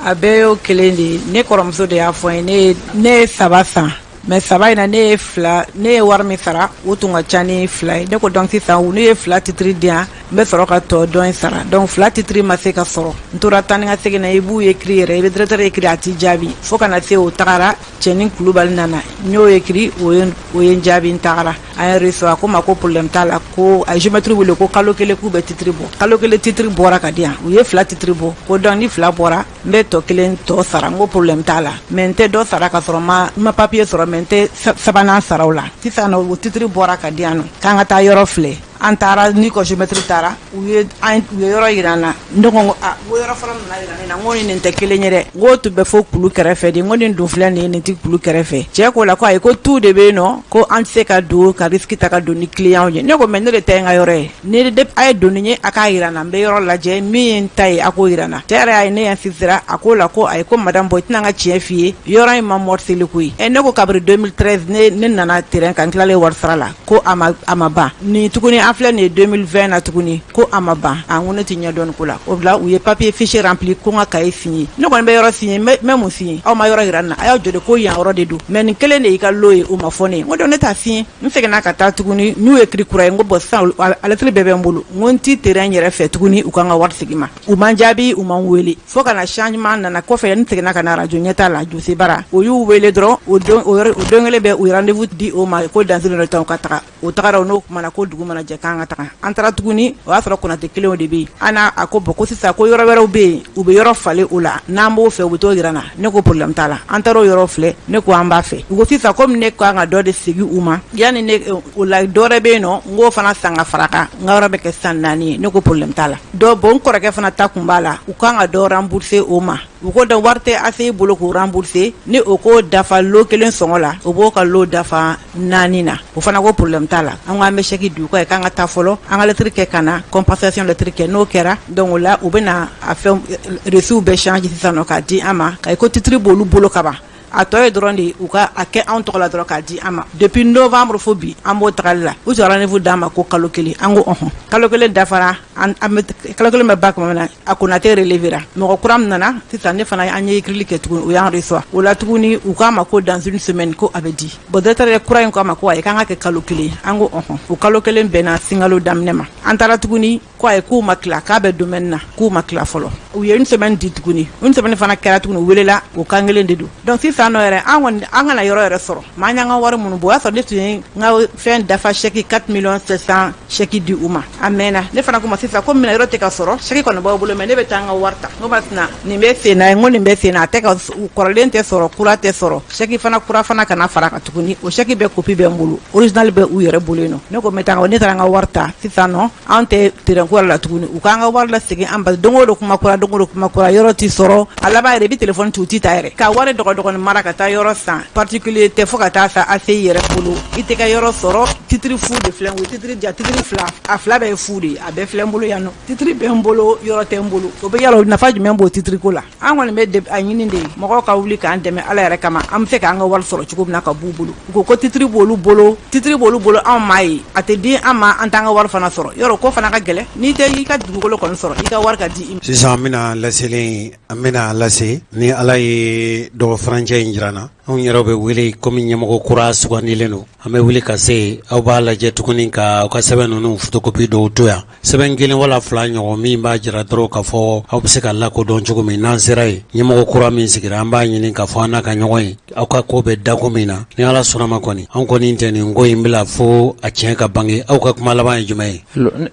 A bɛɛ y'o kelen de ye. Ne kɔrɔmuso de y'a fɔ n ye. Ne ye saba san, mais saba in na, ne ye fila, ne ye wari min sara, o tun ka ca ni fila ye. Ne ko donc sisan ne ye fila titiri di yan, n bɛ sɔrɔ ka tɔ dɔ in sara. Donc fila titiri ma se ka sɔrɔ. N tora taa ni ka segin na. I b'u écrit yɛrɛ, i bɛ directeur écrit, a t'i jaabi, fo ka na se o tagara. Cɛnin Kulubali nana, n y'o écrit, o ye n jaabi. N tagara, an ye reçu. A ko ma ko problème t'a la, ko a ye géomètre wele, ko kalo kelen k'u bɛ titiri bɔ. Kalo kelen titiri bɔra ka di yan, u ye fila titiri bɔ. Ko donc ni fila bɔra, n bɛ tɔ kelen tɔ sara. N ko problème t'a la, mais n tɛ dɔ sara ka sɔrɔ ma n ma papier sɔrɔ, mais n tɛ sabanan sara o la. Sisan o titiri bɔra ka di yan nɔ, k'an ka taa yɔrɔ filɛ. An taara, ni ko géomètre taara, u ye yɔrɔ yira an na. Ne ko a n ko yɔrɔ fɔlɔ min yira ne na, n ko nin tɛ kelen ye dɛ. N ko tun bɛ fo kulu kɛrɛfɛ de. N ko nin dun filɛ nin ye, nin tɛ kulu kɛrɛfɛ. Cɛ ko la ko ayi, ko tu de bɛ yen nɔ, ko an tɛ se ka don ka risque ta ka don ni client ye. Ne ko mais ne de ta ye n ka yɔrɔ ye. Ni de a ye don ni ye, a k'a yira n na, n bɛ yɔrɔ lajɛ, min ye n ta ye, a k'o yira n na. Cɛ yɛrɛ y'a ye ne insistera. A ko la ko ayi, ko madame, bon, i tɛna n ka tiɲɛ f'i ye, yɔrɔ in ma morcelé koyi. Ɛ, ne ko kabiri 2013 ne nana terrain kan, n tilalen wari sara la, ko a ma ban nin tuguni. An filɛ nin ye 2020 na tuguni, ko a ma ban. A n ko ne tɛ ɲɛ dɔn ko la. O bila u ye papier fiche rempli, ko n ka cahier signé. Ne kɔni bɛ yɔrɔ signé, n bɛ mun signé? Aw ma yɔrɔ yira n na, a y'aw jɔ de ko yan yɔrɔ de don, mais nin kelen de y'i ka lot ye, o ma fɔ ne ye. N ko donc ne t'a signé. N seginna ka taa tuguni, n'u ye écrit kura ye. N ko bon, sisan a lettre bɛɛ bɛ n bolo, n ko n ti terrain yɛrɛ fɛ tuguni, u ka n ka wari segin ma. U ma n jaabi, u ma n wele, fo ka na changement nana kɔfɛ. N seginna ka na radio ɲɛta la, Jose Bara, o y'u wele dɔrɔn, o don kelen bɛɛ u ye rendez-vous di o ma, ko dans une heure de temps u ka taga. O tagara, o n'o kumana, ko dugu mana jɛ k'an ka taga. An taara tuguni, o y'a sɔrɔ Konate kelenw de bɛ yen. An n'a a ko bon, ko sisan ko yɔrɔ wɛrɛw bɛ yen, u bɛ yɔrɔ falen o la, n'an b'o fɛ, u bɛ t'o yira n na. Ne ko problème t'a la. An taara o yɔrɔ filɛ, ne ko an b'a fɛ. U ko sisan komi ne kan ka dɔ de segin u ma yanni ne o la, dɔ wɛrɛ bɛ yen nɔ, n k'o fana san ka fara kan, n ka yɔrɔ bɛ kɛ 4 ye. Ne ko problème t'a la. Dɔ bon, n kɔrɔkɛ fana ta kun b'a la, u kan ka dɔ rembourser o ma. U ko da wari tɛ ACI bolo k'o rembourser, ni o ko dafa lot kelen sɔngɔ la, o b'o ka lot dafa naani na. O fana ko problème t'a la. An ko an bɛ chèque di u ka, k'an ka taa fɔlɔ, an ka lettre kɛ ka na compensation lettre kɛ. N'o kɛra, donc o la u bɛ na a fɛn reçu bɛɛ changer sisan nɔ k'a di an ma, ka ko titre b'olu bolo ka ban. A tɔ ye dɔrɔn de u ka a kɛ anw tɔgɔ la dɔrɔn k'a di an ma. Depuis novembre fo bi, an b'o tagali la. U tun rendez-vous d'an ma ko kalo kelen. An ko ɔhɔn. Kalo kelen dafara, an bɛ kalo kelen bɛ ba tuma min na, a Konate relevé ra, mɔgɔ kura min nana sisan, ne fana an ye écrire kɛ tuguni, u y'an reçoit o la tuguni. U k'a ma ko dans une semaine ko a bɛ di. Bon, directeur yɛrɛ kura in k'a ma ko ayi, k'an ka kɛ kalo kelen. An ko ɔhɔn. O kalo kelen bɛnna sinkalo daminɛ ma. An taara tuguni, ko ayi, k'u ma tila, k'a bɛ domaine na, k'u ma tila fɔlɔ. U ye une semaine di tuguni. Une semaine fana kɛra tuguni, u welela, o kan kelen de don. Donc sisan nɔ yɛrɛ, an kɔni an kana yɔrɔ yɛrɛ sɔrɔ, maa an y'an ka wari minnu bɔ, o y'a sɔrɔ ne tun ye n ka fɛn dafa, chèque 4 millions 700 chèque di u ma a mɛnna. Ne fana ko ma sisan ko minɛ yɔrɔ tɛ ka sɔrɔ, chèque kɔni b'aw bolo, mais ne bɛ taa n ka wari ta. N ko ma nin bɛ sen na, n ko nin bɛ sen na, a tɛ ka kɔrɔlen tɛ sɔrɔ, kura tɛ sɔrɔ, chèque fana kura fana kana fara kan tuguni. O chèque bɛɛ copie bɛ n bolo, original bɛ u yɛrɛ bolo yen nɔ. Ne ko n bɛ taa, ne taara n ka wari ta. Sisan nɔ an tɛ terrain ko la tuguni, u k'an ka wari lasegin an ba. Don o don kuma kura, don o don kuma kura, yɔrɔ ti sɔrɔ. A laban yɛrɛ, i bɛ téléphone ci, u ti ta yɛrɛ. Ka wari dɔgɔ dɔgɔnin mara ka taa yɔrɔ san particulier tɛ, fo ka taa sa ACI yɛrɛ bolo, i tɛ ka yɔrɔ sɔrɔ. Titre fu de filɛ, o titre ja, titre fila, a fila bɛɛ ye fu de ye, a bɛɛ filɛ n bolo yan nɔ. Titre bɛ n bolo, yɔrɔ tɛ n bolo. O bɛ yala nafa jumɛn b'o titre ko la? An kɔni bɛ a ɲini de mɔgɔw ka wuli k'an dɛmɛ Ala yɛrɛ kama, an bɛ se k'an ka wari sɔrɔ cogo min na ka b'u bolo. U ko ko titre b'olu bolo, titre b'olu bolo, anw m'a ye, a tɛ di an ma, an t'an ka wari fana sɔrɔ. Yɔrɔ ko fana ka gɛlɛn, n'i tɛ i ka dugukolo kɔni sɔrɔ, i ka wari ka di i ma. Sisan an bɛna laseli, an bɛna lase ni Ala ye dɔgɔ furancɛ in jira n na. Anw yɛrɛ bɛ wele komi ɲɛmɔgɔ kura sugandilen don, an bɛ wuli ka se aw b'a lajɛ tuguni ka aw ka sɛbɛn ninnu photocopie dɔw to yan, sɛbɛn kelen wala fila ɲɔgɔn min b'a jira dɔrɔn k'a fɔ aw bɛ se ka lakodɔn cogo min. N'an sera yen, ɲɛmɔgɔ kura min sigira, an b'a ɲini k'a fɔ an n'a ka ɲɔgɔn ye, aw ka ko bɛ dako min na. Ni Ala sɔnna ma kɔni, an kɔni tɛ nin ko in bila fo a tiɲɛ ka bange. Aw ka kuma laban ye jumɛn ye?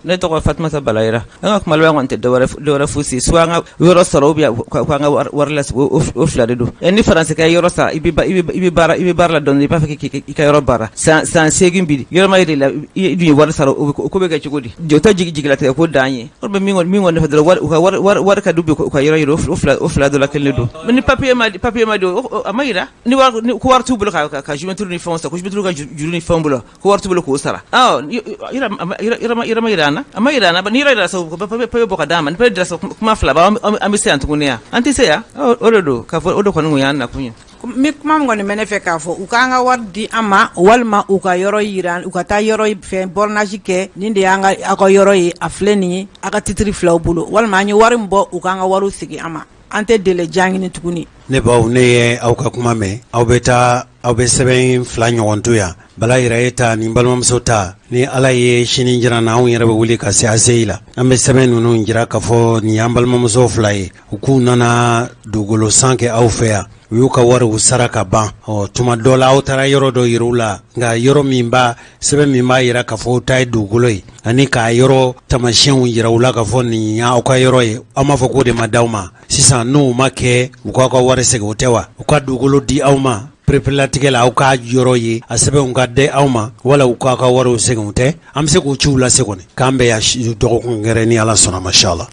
Ne tɔgɔ Fatumata Balayira. An ka kuma laban kɔni tɛ dɔwɛrɛ fosi, soit an ka yɔrɔ sɔrɔ ou bien k'an ka wari lasegin, o fila de don. Ni Faransi ka yɔrɔ san, i bɛ i bɛ baara la dɔɔnin i b'a fɛ k'i ka yɔrɔ baara san 8 bi yɔrɔ ma yira i la i dun ye wari sara o ko bɛ kɛ cogo di o tɛ jigilatigɛ ko dan ye o bɛ min kɔni fɛ dɔrɔn u ka wari ka di u ka yɔrɔ yira o fila dɔ la kelen don ni papier ma di a ma yira ni ko wari t'u bolo ka géomètre ni fɛnw san ko géomètre ka juru ni fɛnw bolo ko wari t'u bolo k'o sara yɔrɔ ma yira an na a ma yira an na ni yɔrɔ yira sa papier bɔ ka d'an ma ni papier dira sa kuma fila an bɛ se yan tuguni yan an tɛ se yan o de don k'a fɔ o de kɔni y'an nakun ye. Ni kuma min kɔni bɛ ne fɛ k'a fɔ u k'an ka wari di an ma walima u ka yɔrɔ yira u ka taa yɔrɔ fɛn bornage kɛ nin de y'an ka aw ka yɔrɔ ye a filɛ nin ye aw ka titre filɛ aw bolo walima an ye wari min bɔ u k'an ka wari segin an ma an tɛ délai jan ɲini tuguni. Ne baw ne ye aw ka kuma mɛn aw bɛ taa aw bɛ sɛbɛn fila ɲɔgɔn to yan Bala yɛrɛ ye ta ni balimamuso ta ni ala ye sini jira na anw yɛrɛ bɛ wuli ka se ACI la an bɛ sɛbɛn ninnu jira k'a fɔ nin y'an balimamuso fila ye u k'u nana dugukolo san kɛ aw fɛ yan u y'u ka wariw sara ka ban ɔ tuma dɔ la aw taara yɔrɔ dɔ yira u la nka yɔrɔ min b'a sɛbɛn min b'a jira k'a fɔ aw ta ye dugukolo ye ani k'a yɔrɔ taamasiyɛnw jira u la k'a fɔ nin y'aw ka yɔrɔ ye aw m'a fɔ k'o de ma d'aw ma sisan n'o ma kɛ u k'aw ka wari segin o tɛ wa u ka dugukolo di aw ma pereperelatigɛ la aw k'a yɔrɔ ye a sɛbɛnw ka di aw ma wala u k'aw ka wariw segin o tɛ an bɛ se k'o ciw lase kɔni k'an bɛn yan dɔgɔkun wɛrɛ ni ala sɔnna ma inshallah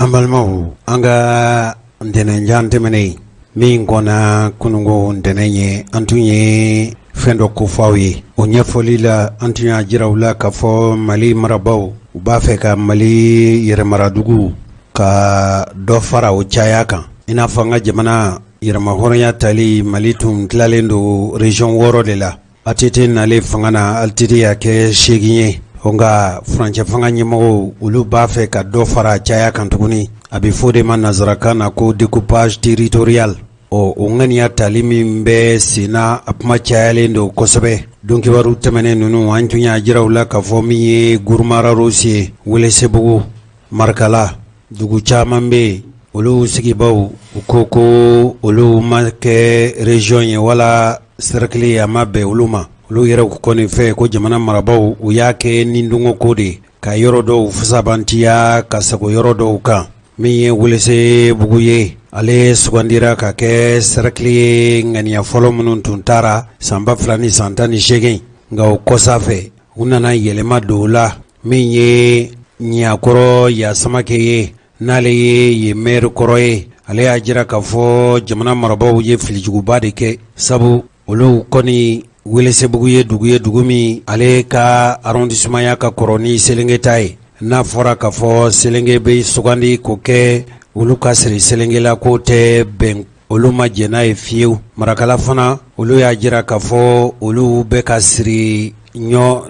an balimaw an ka ntɛnɛnjan tɛmɛnen min kɔnna kununko ntɛnɛn ye an tun ye fɛn dɔ kofɔ aw ye o ɲɛfɔli la an tun y'a jira u la k'a fɔ mali marabaaw u b'a fɛ ka mali yɛrɛmaradugu ka dɔ fara o caya kan i n'a fɔ an ka jamana yɛrɛmahɔrɔnya tali mali tun tilalen don région 6 de la ATT nalen fanga na ATT y'a kɛ 8 ye nka furancɛ fanga ɲɛmɔgɔw olu b'a fɛ ka dɔ fara caya kan tuguni a bɛ fɔ de ma nansarakan na ko découpage territorial ɔ o ŋaniya tali min bɛ sen na a kuma cayalen don kosɛbɛ don kibaru tɛmɛnen ninnu an tun y'a jira u la k'a fɔ min ye Gourma Rharous ye Welesebugu Marikala dugu caman bɛ yen olu sigibaw u ko ko olu ma kɛ région ye wala cercle ye a ma bɛn olu ma olu yɛrɛ kɔni fɛ ko jamana marabaaw u y'a kɛ ni dungɔ ko de ye ka yɔrɔ dɔw fusabantiya ka sago yɔrɔ dɔw kan min ye Welesebugu ye ale sugandira ka kɛ cercle ye ŋaniya fɔlɔ minnu tun taara san 2018 nka o kɔsa fɛ u nana yɛlɛma don o la min ye Ɲakɔrɔ Yasamakɛ ye n'ale ye yen maire kɔrɔ ye ale y'a jira k'a fɔ jamana marabaaw ye filijuguba de kɛ sabu olu kɔni Welesebugu ye dugu ye dugu min ale ka arrondissement ya ka kɔrɔ ni Selenge ta ye n'a fɔra k'a fɔ Selenge bɛ sugandi k'o kɛ olu ka siri Selenge la k'o tɛ bɛn olu ma jɛn n'a ye fiyewu Marakala fana olu y'a jira k'a fɔ olu bɛ ka siri ɲɔ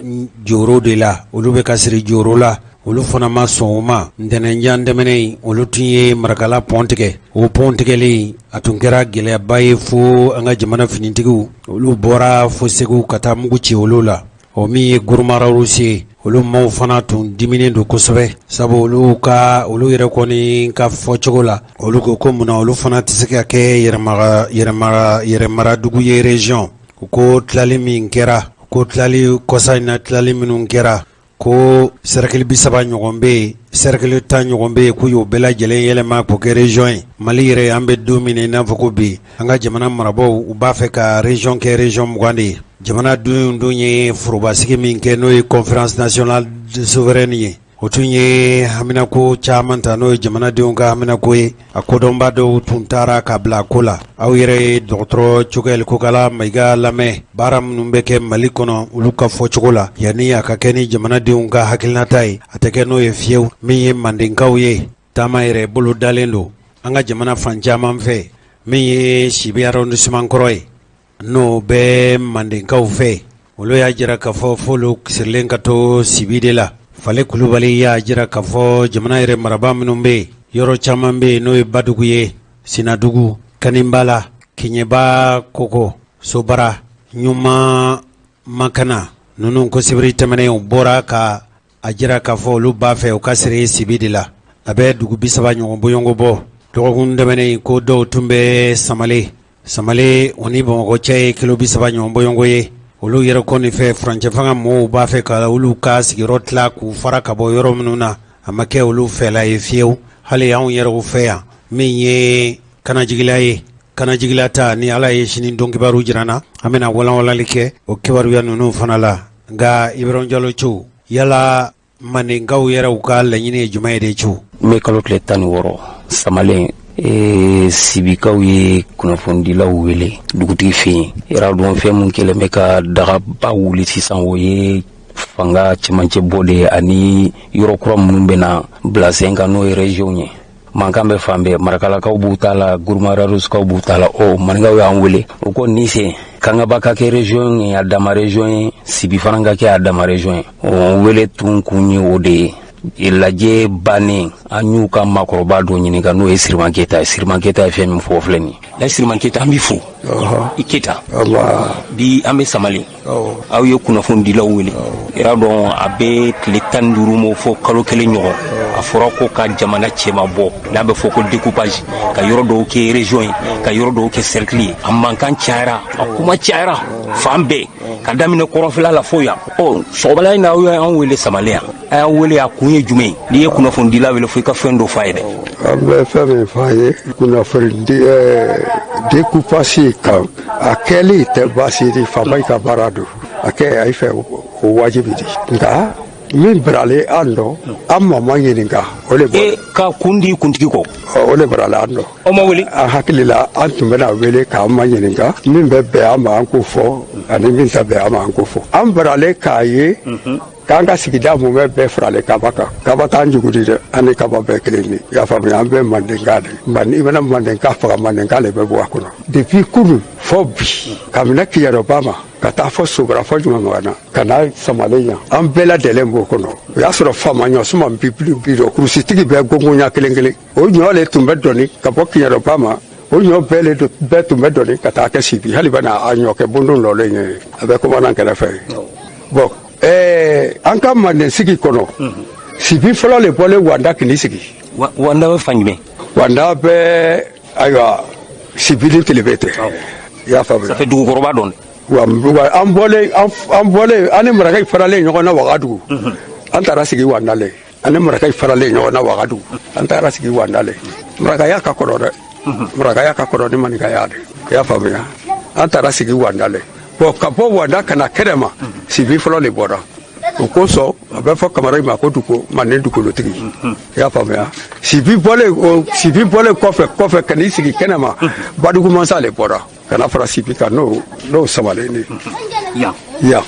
joro de la olu bɛ ka siri joro la olu fana ma sɔn o ma ntɛnɛnjan tɛmɛnen olu tun ye Marakala pɔn tigɛ o pɔn tigɛlen a tun kɛra gɛlɛyaba ye fo an ka jamana finitigiw olu bɔra fo Segu ka taa mugu ci olu la o min ye Gourma Rharous ye olu maaw fana tun diminen don kosɛbɛ sabu olu ka olu yɛrɛ kɔni ka fɔcogo la olu ko ko munna olu fana tɛ se ka kɛ yɛrɛmaradugu ye région u ko tilali min kɛra ko tilali kɔsa in na tilali minnu kɛra ko cercle 30 ɲɔgɔn bɛ yen cercle 10 ɲɔgɔn bɛ yen k'u y'o bɛɛ lajɛlen yɛlɛma k'o kɛ région ye Mali yɛrɛ an bɛ don min na i n'a fɔ ko bi an ka jamana marabaaw u b'a fɛ ka région kɛ région 20 de ye jamana dun dun ye forobasigi min kɛ n'o ye conférence nationale souveraine ye o tun ye haminako caman ta n'o ye jamanadenw ka haminako ye a kodɔnba dɔw tun taara ka bila ko la aw yɛrɛ ye dɔgɔtɔrɔ Choguel Kokala Mayiga lamɛn baara minnu bɛ kɛ Mali kɔnɔ olu ka fɔcogo la yanni a ka kɛ ni jamanadenw ka hakilinata ye a tɛ kɛ n'o ye fiyewu min ye mandenkaw ye taama yɛrɛ bolo dalen don an ka jamana fan caman fɛ min ye Sibi arrondissement kɔrɔ ye n'o bɛ mandenkaw fɛ olu y'a jira k'a fɔ f'olu sirilen ka to Sibi de la Fale Kulubali y'a jira k'a fɔ jamana yɛrɛ marabaa minnu bɛ yen yɔrɔ caman bɛ yen n'o ye Badugu ye Sinadugu Kanibala Keɲeba Koko Sobara Ɲuma Makana ninnu ko sibiri tɛmɛnen u bɔra ka a jira k'a fɔ olu b'a fɛ u ka siri Sibi de la a bɛ dugu 30 ɲɔgɔn bɔɲɔgɔnko bɔ dɔgɔkun tɛmɛnen ko dɔw tun bɛ Samale Samale o ni Bamakɔ cɛ ye kilo 30 ɲɔgɔn bɔɲɔgɔnko ye olu yɛrɛ kɔni fɛ furancɛ fanga mɔgɔw b'a fɛ ka olu ka sigiyɔrɔ tila k'u fara ka bɔ yɔrɔ minnu na a ma kɛ olu fɛla ye fiyewu hali anw yɛrɛw fɛ yan min ye Kanajigila ye. Kana jigilata ni Ala ye sini don kibaru jira an na, an bɛna walanwalali kɛ o kibaruya ninnu fana la. Nka Ibrahim Jalo Co, yala Mandenkaw yɛrɛ u ka laɲini ye jumɛn ye de Co? Mai kalo tile 16 Samalen ee, Sibikaw ye kunnafonidilaw wele dugutigi fɛ yen. Yɛrɛ dɔn fɛn min kɛlen bɛ ka dagaba wuli sisan, o ye fanga cɛmancɛ bɔ de ye ani yɔrɔ kura minnu bɛna bila sen kan, n'o ye région ye. Mankan bɛ fan bɛɛ, Marakalakaw b'u ta la, Guruma Rharous-kaw b'u ta la. Ɔ, maninkaw y'an wele, u ko nin sen Kangaba ka kɛ région ye, a dama région ye, Sibi fana ka kɛ a dama région ye. O wele tun kun ye o de ye. Lajɛ bannen, an y'u ka maakɔrɔba dɔ ɲininka, n'o ye Siriman Keyita ye. Siriman Keyita ye fɛn min fɔ, filɛ nin ye. Siriman Keyita, an b'i fo. I Keyita, bi an bɛ Samalen, aw ye kunnafonidilaw wele. I y'a dɔn, a bɛ tile 15 mɔ fo kalo kelen ɲɔgɔn, a fɔra ko ka jamana cɛma bɔ, n'a bɛ fɔ ko découpage, ka yɔrɔ dɔw kɛ région ye, ka yɔrɔ dɔw kɛ cercle ye. A mankan cayara, a kuma cayara fan bɛɛ, ka daminɛ kɔrɔnfɛla la fo yan. Ɔ, sɔgɔmada in na, aw y'an wele Samalen yan. A y'an wele, a kun ye jumɛn ye? N'i ye kunnafonidila wele, fo i ka fɛn dɔ f'a ye dɛ. An bɛ fɛn min f'a ye kunnafoni découpage kan, a kɛli tɛ baasi di, faama ka baara don, a kɛ a fɛ, o wajibi di. Nka min baralen an dɔ, an ma ma ɲininka o de. E ka kun di kuntigi kɔ. O de baralen an dɔ. Aw ma wele? An hakili la, an tun bɛna wele k'an ma ɲininka, min bɛ bɛn an ma, an k'o fɔ, ani min tɛ bɛn an ma, an k'o fɔ. An baralen k'a ye k'an ka sigida mumɛ bɛɛ faralen Kaba kan. Kaba t'an jugu di dɛ, an ni Kaba bɛɛ kelen de. I y'a faamuya, an bɛɛ Mandenka de. I mana Mandenka faga, Mandenka le bɛ bɔ a kɔnɔ. Depuis kunu fɔ bi, ka minɛ Kiɲɛrɔba ma ka taa fɔ Sobara, fɔ Ɲumanmagana, ka na Samalen yan, an bɛɛ lajɛlen b'o kɔnɔ. O y'a sɔrɔ faama ɲɔ suman bi bi dɔ kurusitigi bɛɛ gongonya kelen kelen. O ɲɔ le tun bɛ dɔɔni ka bɔ Kiɲɛrɔba ma, o ɲɔ bɛɛ le bɛɛ tun bɛ dɔɔni ka taa kɛ Sibi. Hali bɛ na a ɲɔ kɛ bondon lɔlen ye, a bɛ commandant kɛrɛfɛ. Bon, an ka Manden sigi kɔnɔ, Sibi fɔlɔ le bɔlen Wanda k'i sigi. Wanda bɛ fan jumɛn? Wanda bɛ, ayiwa, Sibi ni Telebe tɛ, i y'a faamuya. Ça fait dugukɔrɔba dɔn. Wa an bɔlen, an ni Marakaw faralen ɲɔgɔn na Wagadugu, an taara sigi Wanda le. An ni Marakaw faralen ɲɔgɔn na Wagadugu, an taara sigi Wanda le. Marakaya ka kɔrɔ dɛ, Marakaya ka kɔrɔ ni maninkaya de, i y'a faamuya. An taara sigi Wanda le. Bon, ka bɔ Wanda ka na Kɛnɛma, Sibi fɔlɔ le bɔra. O kosɔn a bɛ fɔ Kamara ma ko dugu Manden dugukolotigi, i y'a faamuya. Sibi bɔlen, o Sibi bɔlen kɔfɛ ka n'i sigi Kɛnɛma, Badugu mansa le bɔra ka na fara Sibi kan, n'o Samalen de yan. Yan,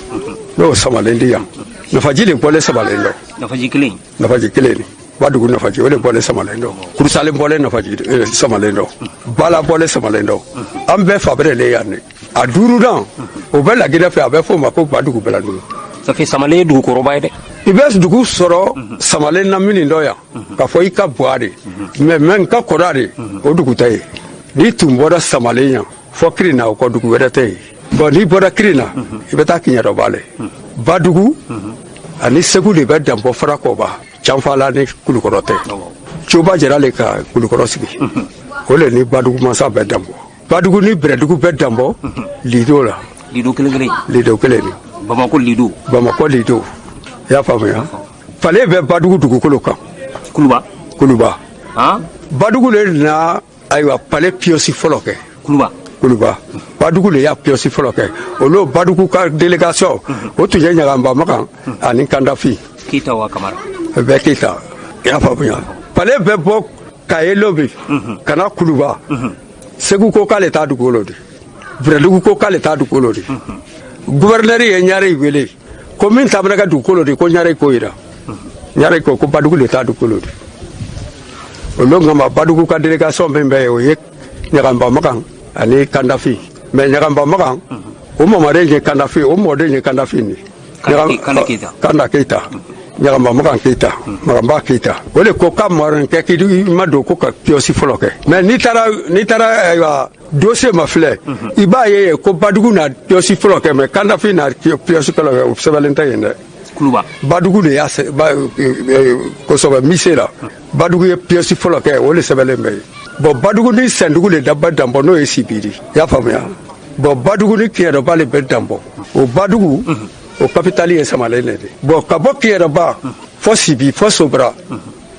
n'o Samalen de yan. Nafaji le bɔlen Samalen dɔ. Nafaji kelen. Nafaji kelen de, Badugu Nafaji, o de bɔlen Samalen dɔ. Kurusalen bɔlen Nafaji, Samalen dɔ. Bala bɔlen Samalen dɔ. An bɛɛ fa le yan de. A duurunan, o bɛ Laginɛ fɛ, a bɛ f'o ma ko Badugu Bɛladugu. Ça fait Samalen ye dugukɔrɔba ye dɛ. I bɛ dugu sɔrɔ Samalen lamini dɔ yan k'a fɔ i ka buwa de, mais n ka kɔrɔ de, o dugu tɛ yen. N'i tun bɔra Samalen yan fɔ Kirina, o kɔ dugu wɛrɛ tɛ yen. Bon, n'i bɔra Kirina, i bɛ taa Kiɲɛrɔba le. Badugu ani Segu de bɛ danbɔ Farakɔba, Canfala ni Kulukɔrɔ tɛ. Coba Jara le ka Kulukɔrɔ sigi, o le ni Badugu mansa bɛ danbɔ. Badugu ni Bɛrɛdugu bɛ danbɔ Lido la. Lido kelen kelen. Lido kelen de. Bamakɔ Lido. Bamakɔ Lido, i y'a faamuya. Fale bɛ Badugu dugukolo kan. Kuluba. Kuluba. Badugu le na, ayiwa, pale piosi fɔlɔ kɛ. Kuluba. Kuluba, Badugu le y'a piosi fɔlɔ kɛ. Olu Badugu ka délégation, o tun ye Ɲagamba Makan ani Kandafi. Keyita wa Kamara. Bɛɛ Keyita, i y'a faamuya. Pale bɛ bɔ Kaye Lobi ka na Kuluba. Segu ko k'ale t'a dugukolo di, Bɛrɛdugu ko k'ale t'a dugukolo di. Gouverneur ye Ɲare wele ko min ta bɛna ka dugukolo di, ko Ɲare ko yira. Ɲare ko ko Badugu le t'a dugukolo di. O lon kama, Badugu ka délégation min bɛ yen, o ye Ɲagamba Makan ani Kandafi. Mais Ɲagamba Makan, o mamaden ye Kandafi, o mɔden ye Kandafi ni Kanda Keyita. Kanda Keyita, Ɲagamba Makan Keyita, Makanba Keyita, o de ko k'a mɔrɔn kɛ k'i ma don ko ka piosi fɔlɔ kɛ. Mais n'i taara, ayiwa, dossier ma filɛ, i b'a ye ko Badugu na piosi fɔlɔ kɛ, mais Kandafi na piosi fɔlɔ kɛ, o sɛbɛnlen tɛ yen dɛ. Kuluba. Badugu de y'a kosɛbɛ mise la. Badugu ye piosi fɔlɔ kɛ, o de sɛbɛnlen bɛ yen. Bon, Badugu ni Sɛndugu de bɛ danbɔ, n'o ye Sibiri, i y'a faamuya. Bon, Badugu ni Kiɲɛrɔba de bɛ danbɔ. O Badugu, o capitale ye Samalen de. Bon, ka bɔ Kiɲɛrɔba fɔ Sibi, fɔ Sobara,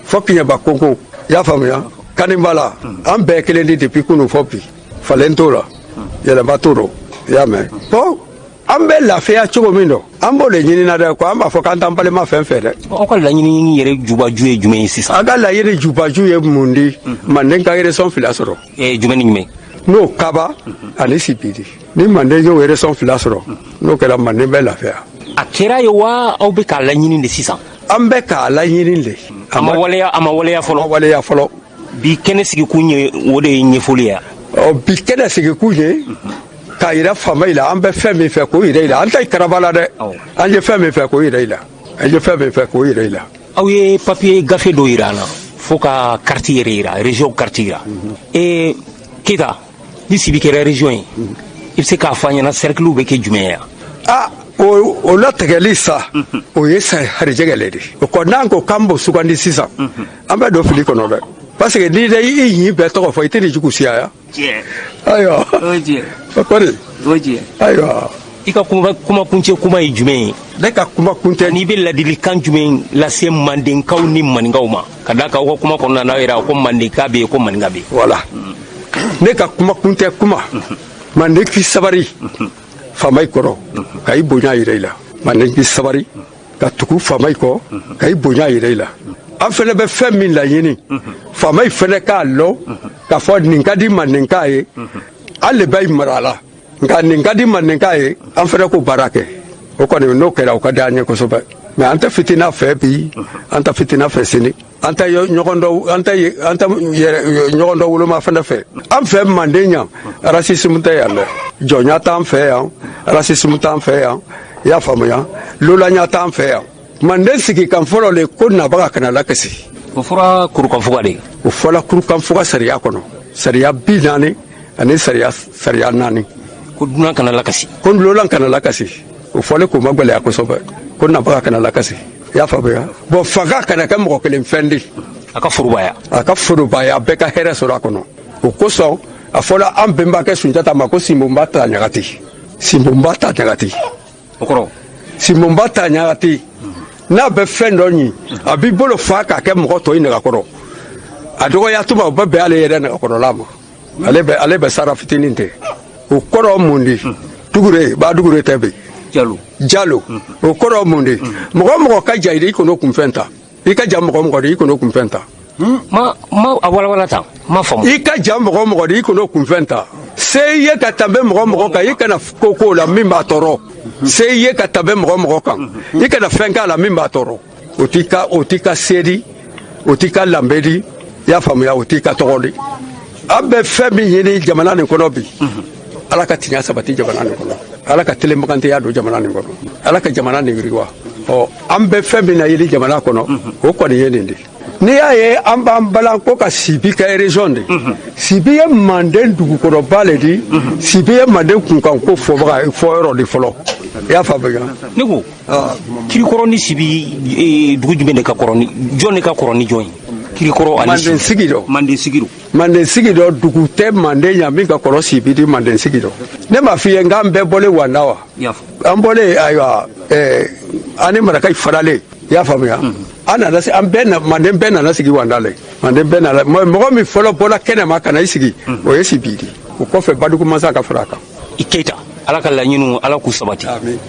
fɔ Kiɲɛba Konko, i y'a faamuya, Kanibala, an bɛɛ kelen de depuis kunun fɔ bi. Falen t'o la, yɛlɛma t'o rɔ, i y'a mɛn. Bon, an bɛ lafiya cogo min dɔ, an b'o de ɲinina dɛ, ko an b'a fɔ k'an t'an balima fɛn fɛ dɛ. Aw ka laɲini yɛrɛ jubaju ye jumɛn ye sisan? An ka laɲini jubaju ye mun di? Manden ka région fila sɔrɔ. Jumɛn ni jumɛn? N'o Kaba ani Sibi di. Ni Manden y'o région fila sɔrɔ, n'o kɛra, Manden bɛ lafiya. A kɛra ye wa, aw bɛ k'a laɲini de sisan? An bɛ k'a laɲini de. A ma waleya, a ma waleya fɔlɔ. A ma waleya fɔlɔ. Bi kɛnɛ sigikun ye o de ye ɲɛfɔli ye. Ɔ, bi kɛnɛ sigikun ye k'a yira faama yi la an bɛ fɛn min fɛ, k'o yira i la. An tɛ karaba la dɛ, an ye fɛn min fɛ, k'o yira i la. An ye fɛn min fɛ, k'o yira i la. Aw ye papiye gafe dɔ yira an na, fo ka carte yɛrɛ yira, région carte yira. Ee Keyita, ni Sibi kɛra région ye, i bɛ se k'a fɔ an ɲɛna cercle bɛ kɛ jumɛn ye? A o latigɛli sa, o ye sa harijɛgɛ le de. O kɔ, n'an ko k'an b'o sugandi sisan, an bɛ don fili kɔnɔ dɛ, parce que n'i i ɲi bɛɛ tɔgɔ fɔ, i tɛ nin jugu siya. Ayiwa, o kɔni, ayiwa. I ka kuma kuncɛ kuma ye jumɛn ye? Ne ka kuma kuncɛ. N'i bɛ ladilikan jumɛn lase Mandenkaw ni Maninkaw ma, ka d'a kan aw ka kuma kɔnɔna na, aw yɛrɛ ko Mandenka bɛ yen, ko Maninka bɛ yen. Voilà, ne ka kuma kuncɛ kuma, Manden k'i sabari faama i kɔrɔ, ka i bonya yira i la. Manden k'i sabari ka tugu faama i kɔ, ka i bonya yira i la. An fɛnɛ bɛ fɛn min laɲini, faama i fɛnɛ k'a lɔn k'a fɔ nin ka di Mandenka ye, an le bɛ i mara la, nka nin ka di Mandenka ye, an fɛnɛ k'o baara kɛ. O kɔni, n'o kɛra, o ka di an ye kosɛbɛ. Mais an tɛ fitina fɛ bi, an tɛ fitina fɛ sini, an tɛ ɲɔgɔn dɔ, an tɛ an tɛ ɲɔgɔn dɔ woloma fɛnɛ fɛ. An fɛ Manden yan, racisme tɛ yan dɛ. Jɔnya t'an fɛ yan, racisme t'an fɛ yan, i y'a faamuya, lolanya t'an fɛ yan. Manden sigi kan fɔlɔ le ko nabaga kana lakasi. O fɔra kurukanfuga de. O fɔra kurukanfuga sariya kɔnɔ, sariya 40 ani sariya 4. Ko dunan kana lakasi. Ko lolan kana lakasi, o fɔlen k'o ma gwɛlɛya kosɛbɛ, ko nabaga kana lakasi, i y'a faamuya. Bon, fanga kana kɛ mɔgɔ kelen fɛn di. A ka forobaya. A ka forobaya, bɛɛ ka hɛrɛ sɔrɔ a kɔnɔ. O kosɔn a fɔra an bɛnbakɛ Sunjata ma ko Sinbonba ta ɲagati, Sinbonba ta ɲagati. O kɔrɔ? Sinbonba ta ɲagati, n'a bɛ fɛn dɔ ɲi, a b'i bolo fa k'a kɛ mɔgɔ tɔ i nɛgɛkɔrɔ. A dɔgɔya tuma, o bɛ bɛn ale yɛrɛ nɛgɛkɔrɔla ma, ale bɛ sara fitinin tɛ. O kɔrɔ mun di? Dugure ba dugure tɛ bi. Jalo. Jalo, o kɔrɔ mun di? Mɔgɔ mɔgɔ ka ja i kɔnɔ kunfɛn ta, i ka ja mɔgɔ mɔgɔ di, i kɔnɔ kunfɛn ta. Ma ma a walawala tan, ma faamu. I ka ja mɔgɔ mɔgɔ di, i kɔnɔ kunfɛn ta. Se i ye ka tɛmɛ mɔgɔ mɔgɔ kan, i kana ko ko la min b'a tɔɔrɔ. Se i ye ka tɛmɛ mɔgɔ mɔgɔ kan, i kana fɛn k'a la min b'a tɔɔrɔ. O t'i ka se di, o t'i ka lanbe di, i y'a faamuya, o t'i ka tɔgɔ di. An bɛ fɛn min ɲini jamana nin kɔnɔ bi, Ala ka tiɲɛ sabati jamana nin kɔnɔ, Ala ka telenbagantenya don jamana nin kɔnɔ, Ala ka jamana nin yiriwa. Ɔ, an bɛ fɛn min na ɲini jamana kɔnɔ, o kɔni ye nin de. N'i y'a ye an b'an balan ko ka Sibi kɛ région de, Sibi ye Manden dugukɔrɔba le di, Sibi ye Manden kunkanko fɔbaga fɔyɔrɔ de fɔlɔ, i y'a faamuya. Ne ko Kirikɔrɔ ni Sibi, dugu jumɛn de ka kɔrɔ ni jɔn de ka kɔrɔ ni jɔn ye? Kirikɔrɔ ani Manden sigi dɔ. Manden sigi dɔ. Manden sigi dɔ, dugu tɛ Manden yan min ka kɔrɔ Sibi di. Manden sigi dɔ, ne m'a f'i ye n k'an bɛɛ bɔlen Wanda wa? An bɔlen, ayiwa, an ni Marakaw faralen, i y'a faamuya, an nana se, an bɛɛ na, Manden bɛɛ nana sigi Wanda le. Manden bɛɛ nana, mɔgɔ min fɔlɔ bɔra kɛnɛma ka na i sigi, o ye Sibi di. O kɔfɛ, Badugu masa ka fara a kan. I Keyita, Ala ka laɲiniw, Ala k'u sabati. Amin.